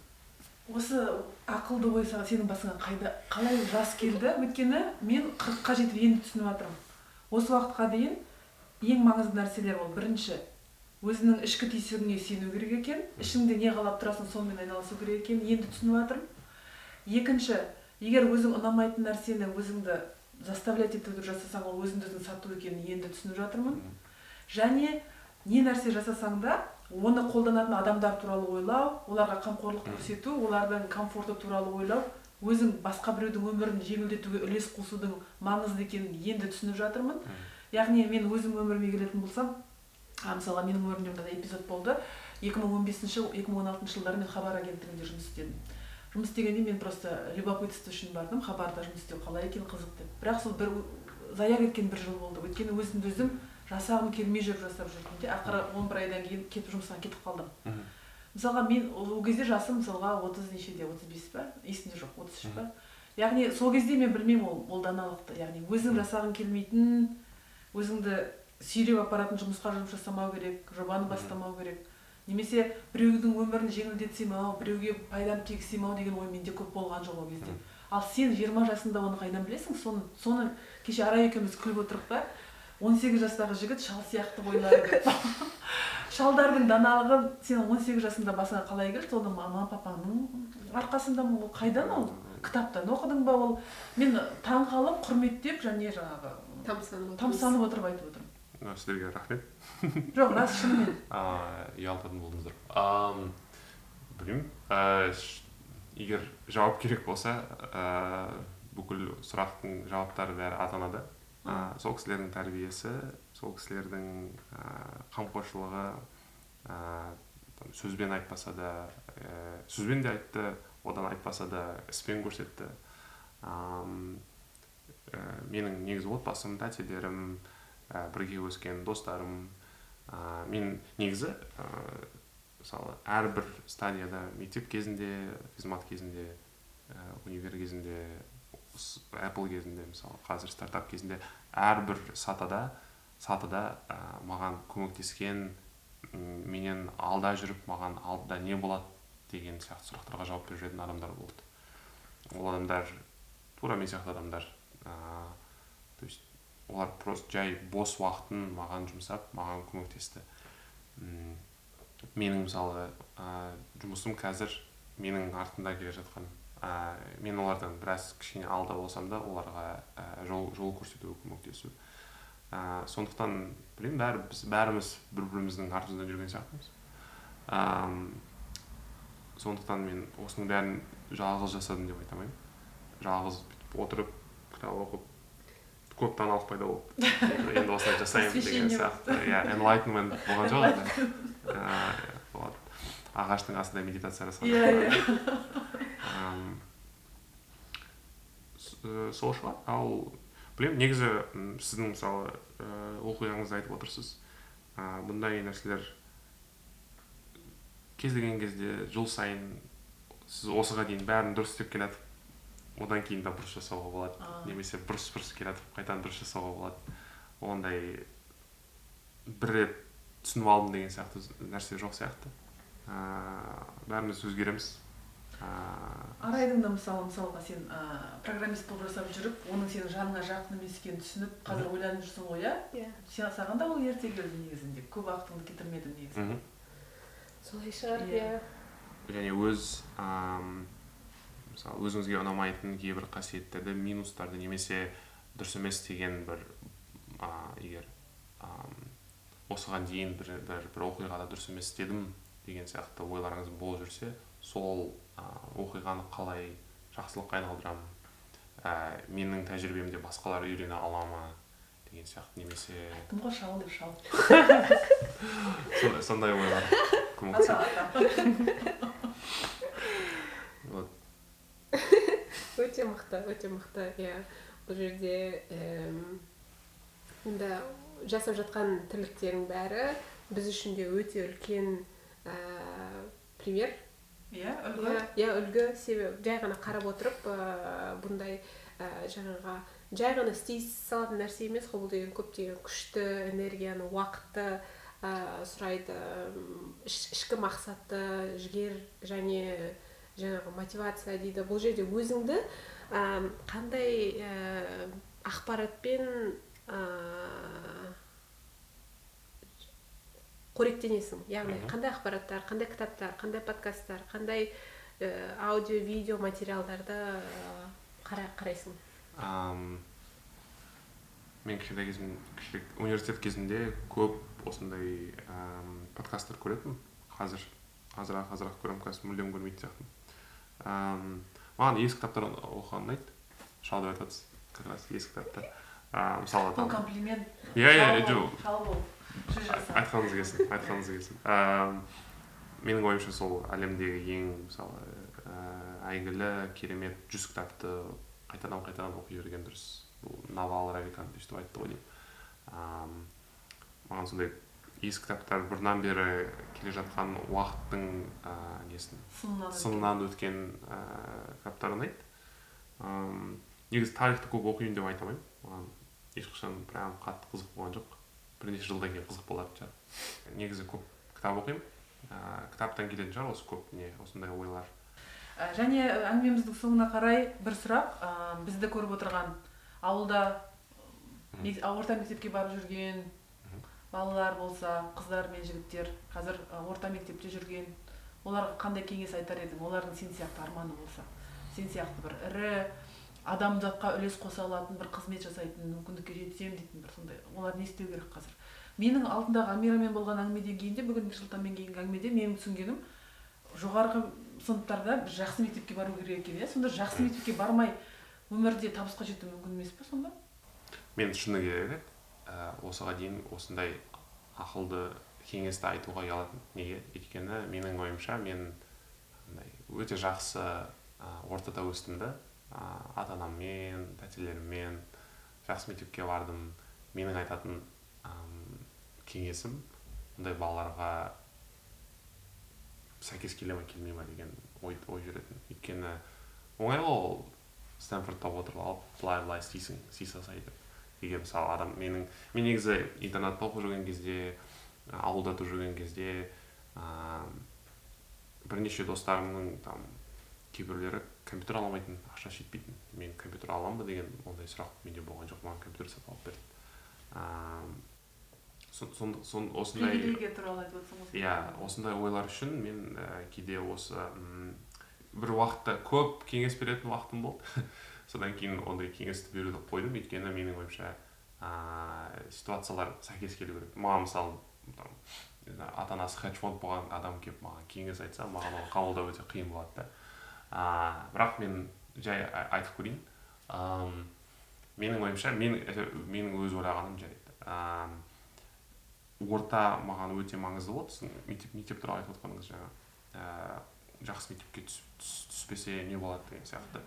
Осы ақылды ой сенің басыңа қалай жас келді? Өйткені мен 40-қа жетіп енді түсініп жатырмын. Осы уақытқа дейін ең маңызды нәрселер ол бірінші, өзінің ішкі түйсігіңе сену керек екен, ішіңде не қалап тұрасың сонымен айналысу керек екен, енді түсініп жатырмын. Екінші, егер өзің ұнамайтын нәрсені өзіңді заставлять етіп жасасаң, ол өзіңді өзің сату екенін енді түсініп жатырмын. Және не нәрсе жасасаң да, оны қолданатын адамдар туралы ойлау, оларға қамқорлық көрсету, олардың комфорты туралы ойлау, өзің басқа біреудің өмірін жеңілдетуге үлес қосудың маңызды екенін енді түсініп жатырмын. Яғни мен өзім өміріме келетін болсам, мысалға менің өмірімде мынандай эпизод болды. 2015-2016 жылдары мен Хабар агенттігінде жұмыс істедім. Жұмыс істегенде мен просто любопытство үшін бардым, Хабарда жұмыс істеу қалай екен, қызық деп. Бірақ сол бір зая кеткен бір жыл болды. Өйткені өзімді өзім жасағым келмей жүріп жасап жүрдім де, ақыры 11 айдан кейін кетіп жұмыстан кетіп қалдым. Мысалға мен ол кезде жасым мысалға 30 нешеде, 35 па, есімде жоқ, 33 па. Яғни сол кезде мен білмеймін ол даналықты. Яғни өзің жасағың келмейтін, өзіңді сүйреп апаратын жұмысқа жұмыс жасамау керек, жобаны бастамау керек. Немесе біреудің өмірін жеңілдетсем ау, біреуге пайдам тигізсем ау деген ой менде көп болған жоқ ол кезде. Ал сен 20 жасында оны қайдан білесің? Соны кеше Арай екеуміз күліп отырдық та, 18 жастағы жігіт шал сияқты ойлады деп. Шалдардың даналығы сен 18 жасында басыңа қалай келді? Соны мама папаңның арқасында ма, ол қайдан ол? Кітаптан оқыдың ба ол? Мен таң қалып, құрметтеп және жаңағы тамсанып отырып айтып отырмын. Сіздерге рахмет. Жоқ, рас, шынымен. Ұялтатын болдыңыздар. Білмеймін. Егер жауап керек болса, бүкіл сұрақтың жауаптары бәрі ата-анада. Сол кісілердің тәрбиесі, сол кісілердің қамқоршылығы, Там, сөзбен айтпаса да, сөзбен де айтты, одан айтпаса да іспен көрсетті. Менің негізі отбасым, тәтелерім, бірге өскен достарым. Мен негізі мысалы әрбір стадияда, мектеп кезінде, физмат кезінде, универ кезінде, Apple кезінде, мысалы қазір стартап кезінде, әрбір сатыда маған көмектескен, менен алда жүріп, маған алдыда не болады деген сияқты сұрақтарға жауап беріп жүретін адамдар болды. Ол адамдар тура мен сияқты адамдар. То есть олар просто жай бос уақытын маған жұмсап, маған көмектесті. Менің мысалы жұмысым қазір менің артымда келе жатқан. Мен олардан біраз кішкене алда болсам да, оларға жол көрсету, көмектесу. Сондықтан білмеймін, бәріміз бір-біріміздің артымыздан жүрген сияқтымыз. Сондықтан мен осының бәрін жалғыз жасадым деп айта алмаймын. Жалғыз бүйтіп отырып, кітап оқып, көп даналық пайда болды. Енді осылай жасаймын деген сияқты. Иә, enlightenment болған жоқ енді. Болады. Ағаштың астында медитация жасадым. Иә. Сол шығар. Ал білемін, негізі сіздің мысалы оқиғаңызды айтып отырсыз. Бұндай нәрселер кез келген кезде жыл сайын сіз осыға дейін бәрін дұрыс істеп келатып, одан кейін де бұрыс жасауға болады. Немесе бұрыс келатып, қайтадан дұрыс жасауға болады. Ондай бір рет түсініп алдым деген сияқты нәрсе жоқ сияқты. Бәріміз өзгереміз. Арайдың да мысалға сен программист болып жасап жүріп, оның сенің жаныңа жақын емес екенін түсініп, қазір ойланып жүрсің ғой, иә? Иә. Саған да ол ерте келді негізінде, көп уақытыңды кетірмеді негізінде. Солай шығар, иә. Және өз мысалы өзіңізге ұнамайтын кейбір қасиеттерді, минустарды немесе дұрыс емес деген бір егер осыған дейін бір оқиғада дұрыс емес дедім деген сияқты ойларыңыз болып жүрсе, сол оқиғаны қалай жақсылыққа айналдырамын, менің тәжірибемде басқалар үйрене ала ма деген сияқты, немесе айттым ғой шал деп шал. Сондай ойлар көмектеседі. Вот. Өте мықты, өте мықты, иә. Бұл жерде енді жасап жатқан тірліктердің бәрі біз үшін де өте үлкен пример. Иә, үлгі. Иә, үлгі. Себебі жай ғана қарап отырып, бұндай жаңағы жай ғана істей салатын нәрсе емес қой, бұл деген көптеген күшті энергияны, уақытты сұрайды, ішкі мақсатты, жігер және жаңағы мотивация дейді. Бұл жерде өзіңді қандай ақпаратпен қоректенесің, яғни қандай ақпараттар, қандай кітаптар, қандай подкасттар, қандай аудио, видео материалдарды қарайсың? Мен кішкентай кезім, университет кезімде көп осындай подкасттар көретінмін. Қазір азырақ көремін, қазір мүлдем көрмейтін сияқтымын. Маған ескі кітаптар оқыған ұнайды. Шал деп айтасыз, как раз ескі кітаптар. Мысалы, бұл комплимент. Иә, жоқ. Шал бол. Айтқаныңыз келсін, айтқаныңыз келсін. Менің ойымша сол әлемдегі ең мысалы әйгілі, керемет 100 кітапты қайтадан оқи берген дұрыс. Бұл Навал Равикант өйстіп айтты ғой деймін. Маған сондай ескі кітаптар бұрыннан бері келе жатқан уақыттың несін, сынынан өткен кітаптар ұнайды. Негізі тарихты көп оқимын деп айта алмаймын. Маған ешқашан прям қатты қызық болған жоқ. Бірнеше жылдан кейін қызық болатын шығар. Негізі көп кітап оқимын. Кітаптан келетін шығар осы көп не, осындай ойлар. Және әңгімеміздің соңына қарай бір сұрақ. Бізді көріп отырған ауылда орта мектепке барып жүрген балалар болса, қыздар мен жігіттер қазір орта мектепте жүрген, оларға қандай кеңес айтар едің? Олардың сен сияқты арманы болса, сен сияқты бір ірі адамзатқа үлес қоса алатын бір қызмет жасайтын мүмкіндікке жетсем дейтін бір сондай, олар не істеу керек қазір? Менің алдындағы Амирамен болған әңгімеден кейін де, бүгін Ерсұлтанмен кейінгі әңгімеде менің түсінгенім, жоғарғы сыныптарда бір жақсы мектепке бару керек екен, иә? Сонда жақсы мектепке бармай өмірде табысқа жету мүмкін емес пе сонда? Мен шыны керек, осыға дейін осындай ақылды Кеңесті айтуға ұялатын. Неге? Өйткені менің ойымша, мен андай өте жақсы ортада өстім да, ата анаммен, тәтелеріммен, жақсы мектепке бардым. Менің айтатын кеңесім ондай балаларға сәйкес келе ма, келмей ма деген ой жүретін. Өйткені оңай ғой ол Стэнфордта отырып алып былай былай істейсің, істей салсай деп. Егер мысалы адам мен негізі интернатта оқып жүрген кезде, ауылда тұрып жүрген кезде бірнеше достарымның там кейбіреулері компьютер ала алмайтын, ақша жетпейтін. Мен компьютер аламын ба деген ондай сұрақ менде болған жоқ, маған компьютер сатып алып берді. Осындай привилегия туралы айтып отырсың ғой. Иә, осындай ойлар үшін мен кейде осы бір уақытта көп кеңес беретін уақытым болды. Содан кейін ондай кеңесті беруді қойдым, өйткені менің ойымша ситуациялар сәйкес келу керек. Маған мысалы там, не знаю, ата анасы хедж-фонд болған адам келіп маған кеңес айтса, маған оны қабылдау өте қиын болады да. Бірақ мен жай айтып көрейін. Менің ойымша, менің өз ойлағаным жарайды. Орта маған өте маңызды болды. Сіздің мектеп туралы айтып отқаныңыз жаңа. Жақсы мектепке түспесе не болады деген сияқты.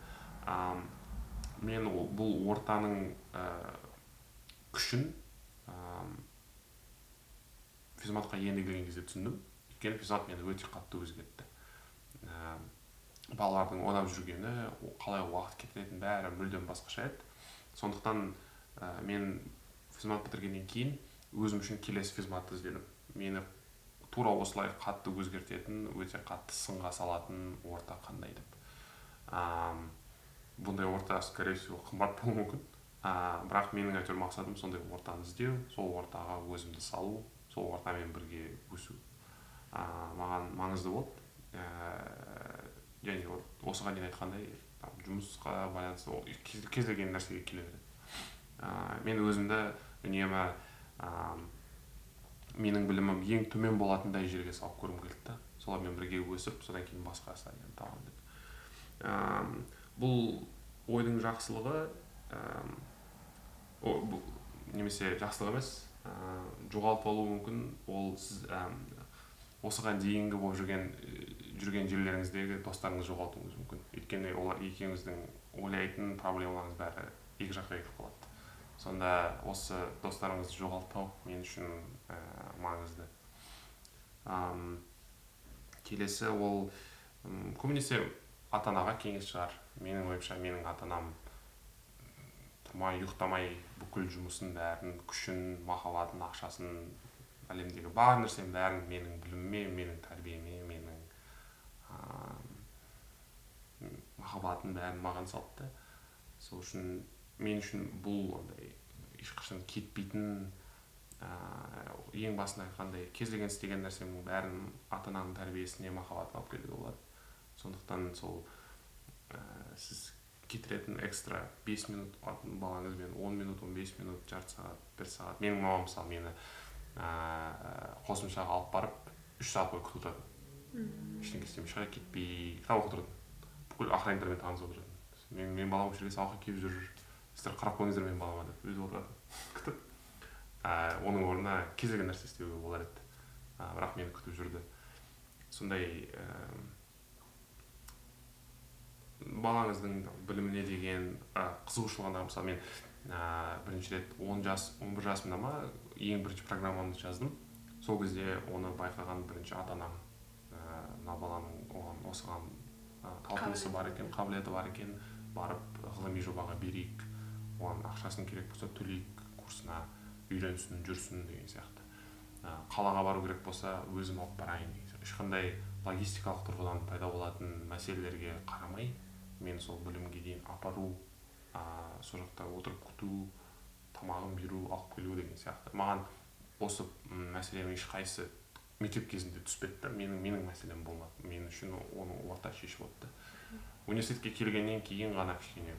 Мен бұл ортаның күшін физматқа енді келген кезде түсіндім. Өйткені физмат мені өте қатты өзгертті. Балалардың ойнап жүргені, қалай уақыт кетіретіні бәрі мүлдем басқаша еді. Сондықтан мен физмат бітіргеннен кейін өзім үшін келесі физматты іздедім. Мені тура осылай қатты өзгертетін, өте қатты сынға салатын орта қандай деп. Бұндай орта, скорее всего, қымбат болуы мүмкін. Бірақ менің әйтеуір мақсатым сондай ортаны іздеу, сол ортаға өзімді салу, сол ортамен бірге өсу. Маған маңызды болды. Және осыған дейін айтқандай, жұмысқа байланысты ол кез келген нәрсеге келе береді. Мен өзімді үнемі менің білімім ең төмен болатындай жерге салып көргім келді да. Солармен бірге өсіп, содан кейін басқа стадияны табамын деп. Бұл ойдың жақсылығы, немесе жақсылық емес, жоғалтып алуы мүмкін. Ол сіз осыған дейінгі болып жүрген жерлеріңіздегі достарыңызды жоғалтуыңыз мүмкін. Өйткені олар екеуіңіздің ойлайтын проблемаларыңыз бәрі екі жаққа кетіп қалады. Сонда осы достарыңызды жоғалтпау мен үшін маңызды. Келесі ол көбінесе ата-анаға кеңес шығар. Менің ойымша, менің ата-анам тұрмай, ұйықтамай бүкіл жұмысын бәрін, күшін, махаббатын, ақшасын, әлемдегі бар нәрсенің бәрін менің біліміме, менің тәрбиеме, менің махаббатын бәрін маған салды. Сол үшін мен үшін бұл андай ешқашан кетпейтін, ең басында айтқандай, кез келген істеген нәрсемнің бәрін ата-ананың тәрбиесіне, махаббатына алып келуге болады. Сондықтан сол сіз кетіретін экстра 5 минут балаңызбен 10 минут, 15 минут, жарты сағат, 1 сағат. Менің мамам мысалы мені қосымшаға алып барып 3 сағат бойы күтіп отыратын. Ештеңе істемей, ешқайда кетпей, кітап оқып отыратын. Бүкіл охранниктермен танысып отыратын. Мен балам осы жерге сабаққа келіп жүр, сіздер қарап қойыңыздар менің балама деп өзі отыратын. Күтіп. Оның орнына кез келген нәрсе істеуге болар еді. Бірақ мені күтіп жүрді. Сондай балаңыздың біліміне деген қызығушылығына, мысалы мен бірінші рет 10 жас, 11 жасымда ма ең бірінші программамды жаздым. Сол кезде оны байқаған бірінші ата-анам, мына баланың оған осыған талпынысы бар екен, қабілеті бар екен, барып ғылыми жобаға берейік, оған ақшасын керек болса төлейік, курсына үйренсін, жүрсін деген сияқты. Қалаға бару керек болса өзім алып барайын деген сияқты. Ешқандай логистикалық тұрғыдан пайда болатын мәселелерге қарамай, мен сол білімге дейін апару, сол жақта отырып күту, тамағын беру, алып келу деген сияқты. Маған осы мәселенің ешқайсысы мектеп кезінде түспеді да, менің мәселем болмады. Мен үшін оның орта шешіп отты. Университетке келгеннен кейін ғана кішкене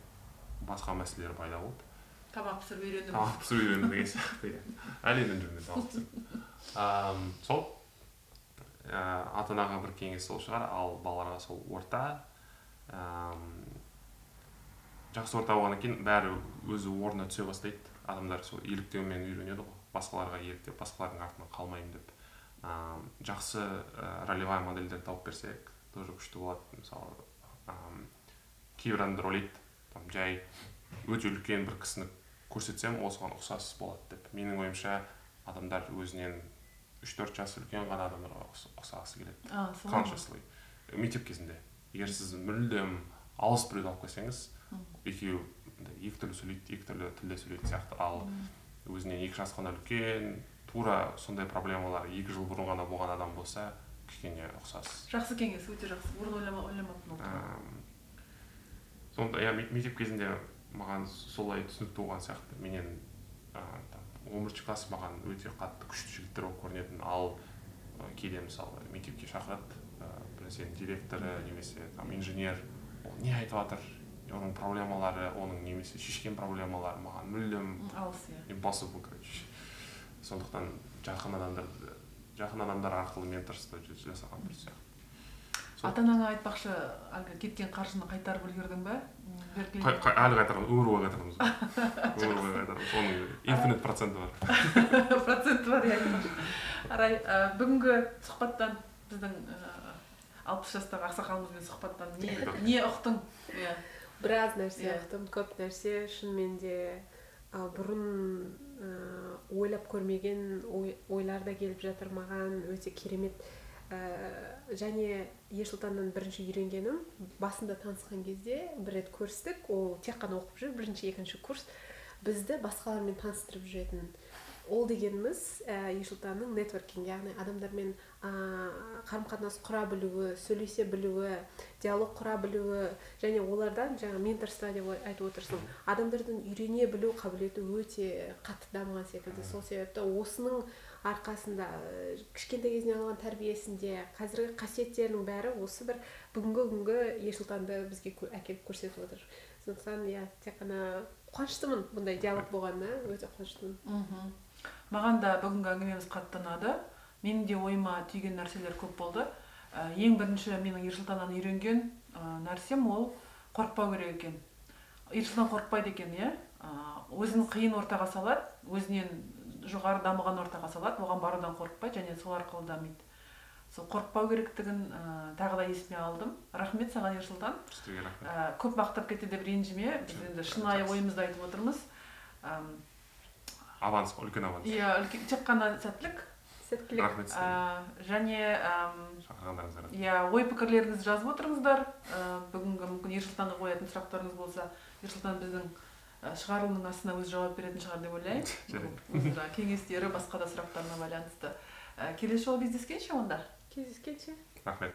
басқа мәселелер пайда болды. Тамақ пісіріп үйрендім. Тамақ пісіріп үйрендім деген сияқты. Әлі үйреніп жүрмін тамақ пісіріп. Сол ата-анаға бір кеңес сол шығар, ал балаларға сол орта. Жақсы орта болғаннан кейін бәрі өзі орнына түсе бастайды. Адамдар сол еліктеумен үйренеді ғой. Басқаларға еліктеп, басқалардың артынан қалмаймын деп. Жақсы ролевая модельдер тауып берсек, тоже күшті болады. Мысалы, кейбір адамдар ойлайды, там, жай өте үлкен бір кісіні көрсетсем, осыған ұқсас болады деп. Менің ойымша, адамдар өзінен 3-4 жас үлкен ғана адамдарға ұқсағысы келеді. А, солай ма? Consciously. Мектеп кезінде. Егер сіз мүлдем алыс біреуді алып келсеңіз, екеуі андай екі түрлі сөйлейді, екі түрлі тілде сөйлейтін сияқты. Ал өзінен 2 жас қана үлкен, тура сондай проблемалар 2 жыл бұрын ғана болған адам болса, кішкене ұқсас. Жақсы кеңес, өте жақсы. Бұрын ойламаппын ол туралы. Сонда иә, мектеп кезінде маған солай түсінік туған сияқты. Менен там, 11 класс маған өте қатты күшті жігіттер болып көрінетін. Ал кейде, мысалы, мектепке шақырады, бір нәрсенің директоры немесе там инженер, ол не айтып жатыр, оның проблемалары, оның немесе шешкен проблемалары маған мүлдем Алыс, иә. Impossible, короче. Сондықтан жақын адамдар арқылы менторство жасаған дұрыс сияқты. Ата анаңа айтпақшы, әлгі кеткен қаржыны қайтарып үлгердің ба? Беркли- Әлі қайтарамыз, өмір бойы қайтарамыз, өмір бойы қайтарамыз. Оның infinite проценті бар. Проценті бар, иә, айтпақшы. Арай, бүгінгі сұхбаттан, біздің 60 жастағы ақсақалымызбен сұхбаттан не ұқтың, иә? Біраз нәрсе ұқтым, көп нәрсе. Шынымен де, бұрын ойлап көрмеген ойлар да келіп жатыр маған, өте керемет. Және Ерсұлтаннан бірінші үйренгенім, басында танысқан кезде бір рет көрістік, ол тек қана оқып жүр бірінші, екінші курс, бізді басқалармен таныстырып жүретін. Ол дегеніміз Ерсұлтанның networking, яғни адамдармен қарым қатынас құра білуі, сөйлесе білуі, диалог құра білуі және олардан, жаңа менторство деп айтып отырсың, адамдардан үйрене білу қабілеті өте қатты дамыған секілді. Сол себепті осының арқасында, кішкентай кезінен алған тәрбиесінде, қазіргі қасиеттерінің бәрі осы бір бүгінгі күнгі Ерсұлтанды бізге әкеліп көрсетіп отыр. Сондықтан, иә, тек қана қуаныштымын бұндай диалог болғанына, өте қуаныштымын. Маған да бүгінгі әңгімеміз қатты ұнады. Менің де ойыма түйген нәрселер көп болды. Ең бірінші менің Ерсұлтаннан үйренген нәрсем, ол қорықпау керек екен. Ерсұлтан қорықпайды екен, иә. Өзін қиын ортаға салады, өзінен жоғары дамыған ортаға салады, оған барудан қорықпайды және сол арқылы дамиды. Сол қорықпау керектігін тағы да есіме алдым. Рахмет саған, Ерсұлтан. Сіздерге рахмет. Көп мақтап кетті деп ренжіме, біз енді шынайы ойымызды айтып отырмыз. Аванс қой, үлкен аванс. Иә, үлкен, тек қана сәттілік. Сәттілік. Рахмет сіздерге. Және шақырғандарыңызға рахмет. Иә, ой пікірлеріңізді жазып отырыңыздар. Бүгінгі мүмкін Ерсұлтанға қоятын сұрақтарыңыз болса, Ерсұлтан біздің шығарылымның астына өзі жауап беретін шығар деп ойлаймын. Жарайды. Өзінің жаңағы кеңестері, басқа да сұрақтарына байланысты. Келесі жолы кездескенше онда. Кездескенше. Рахмет.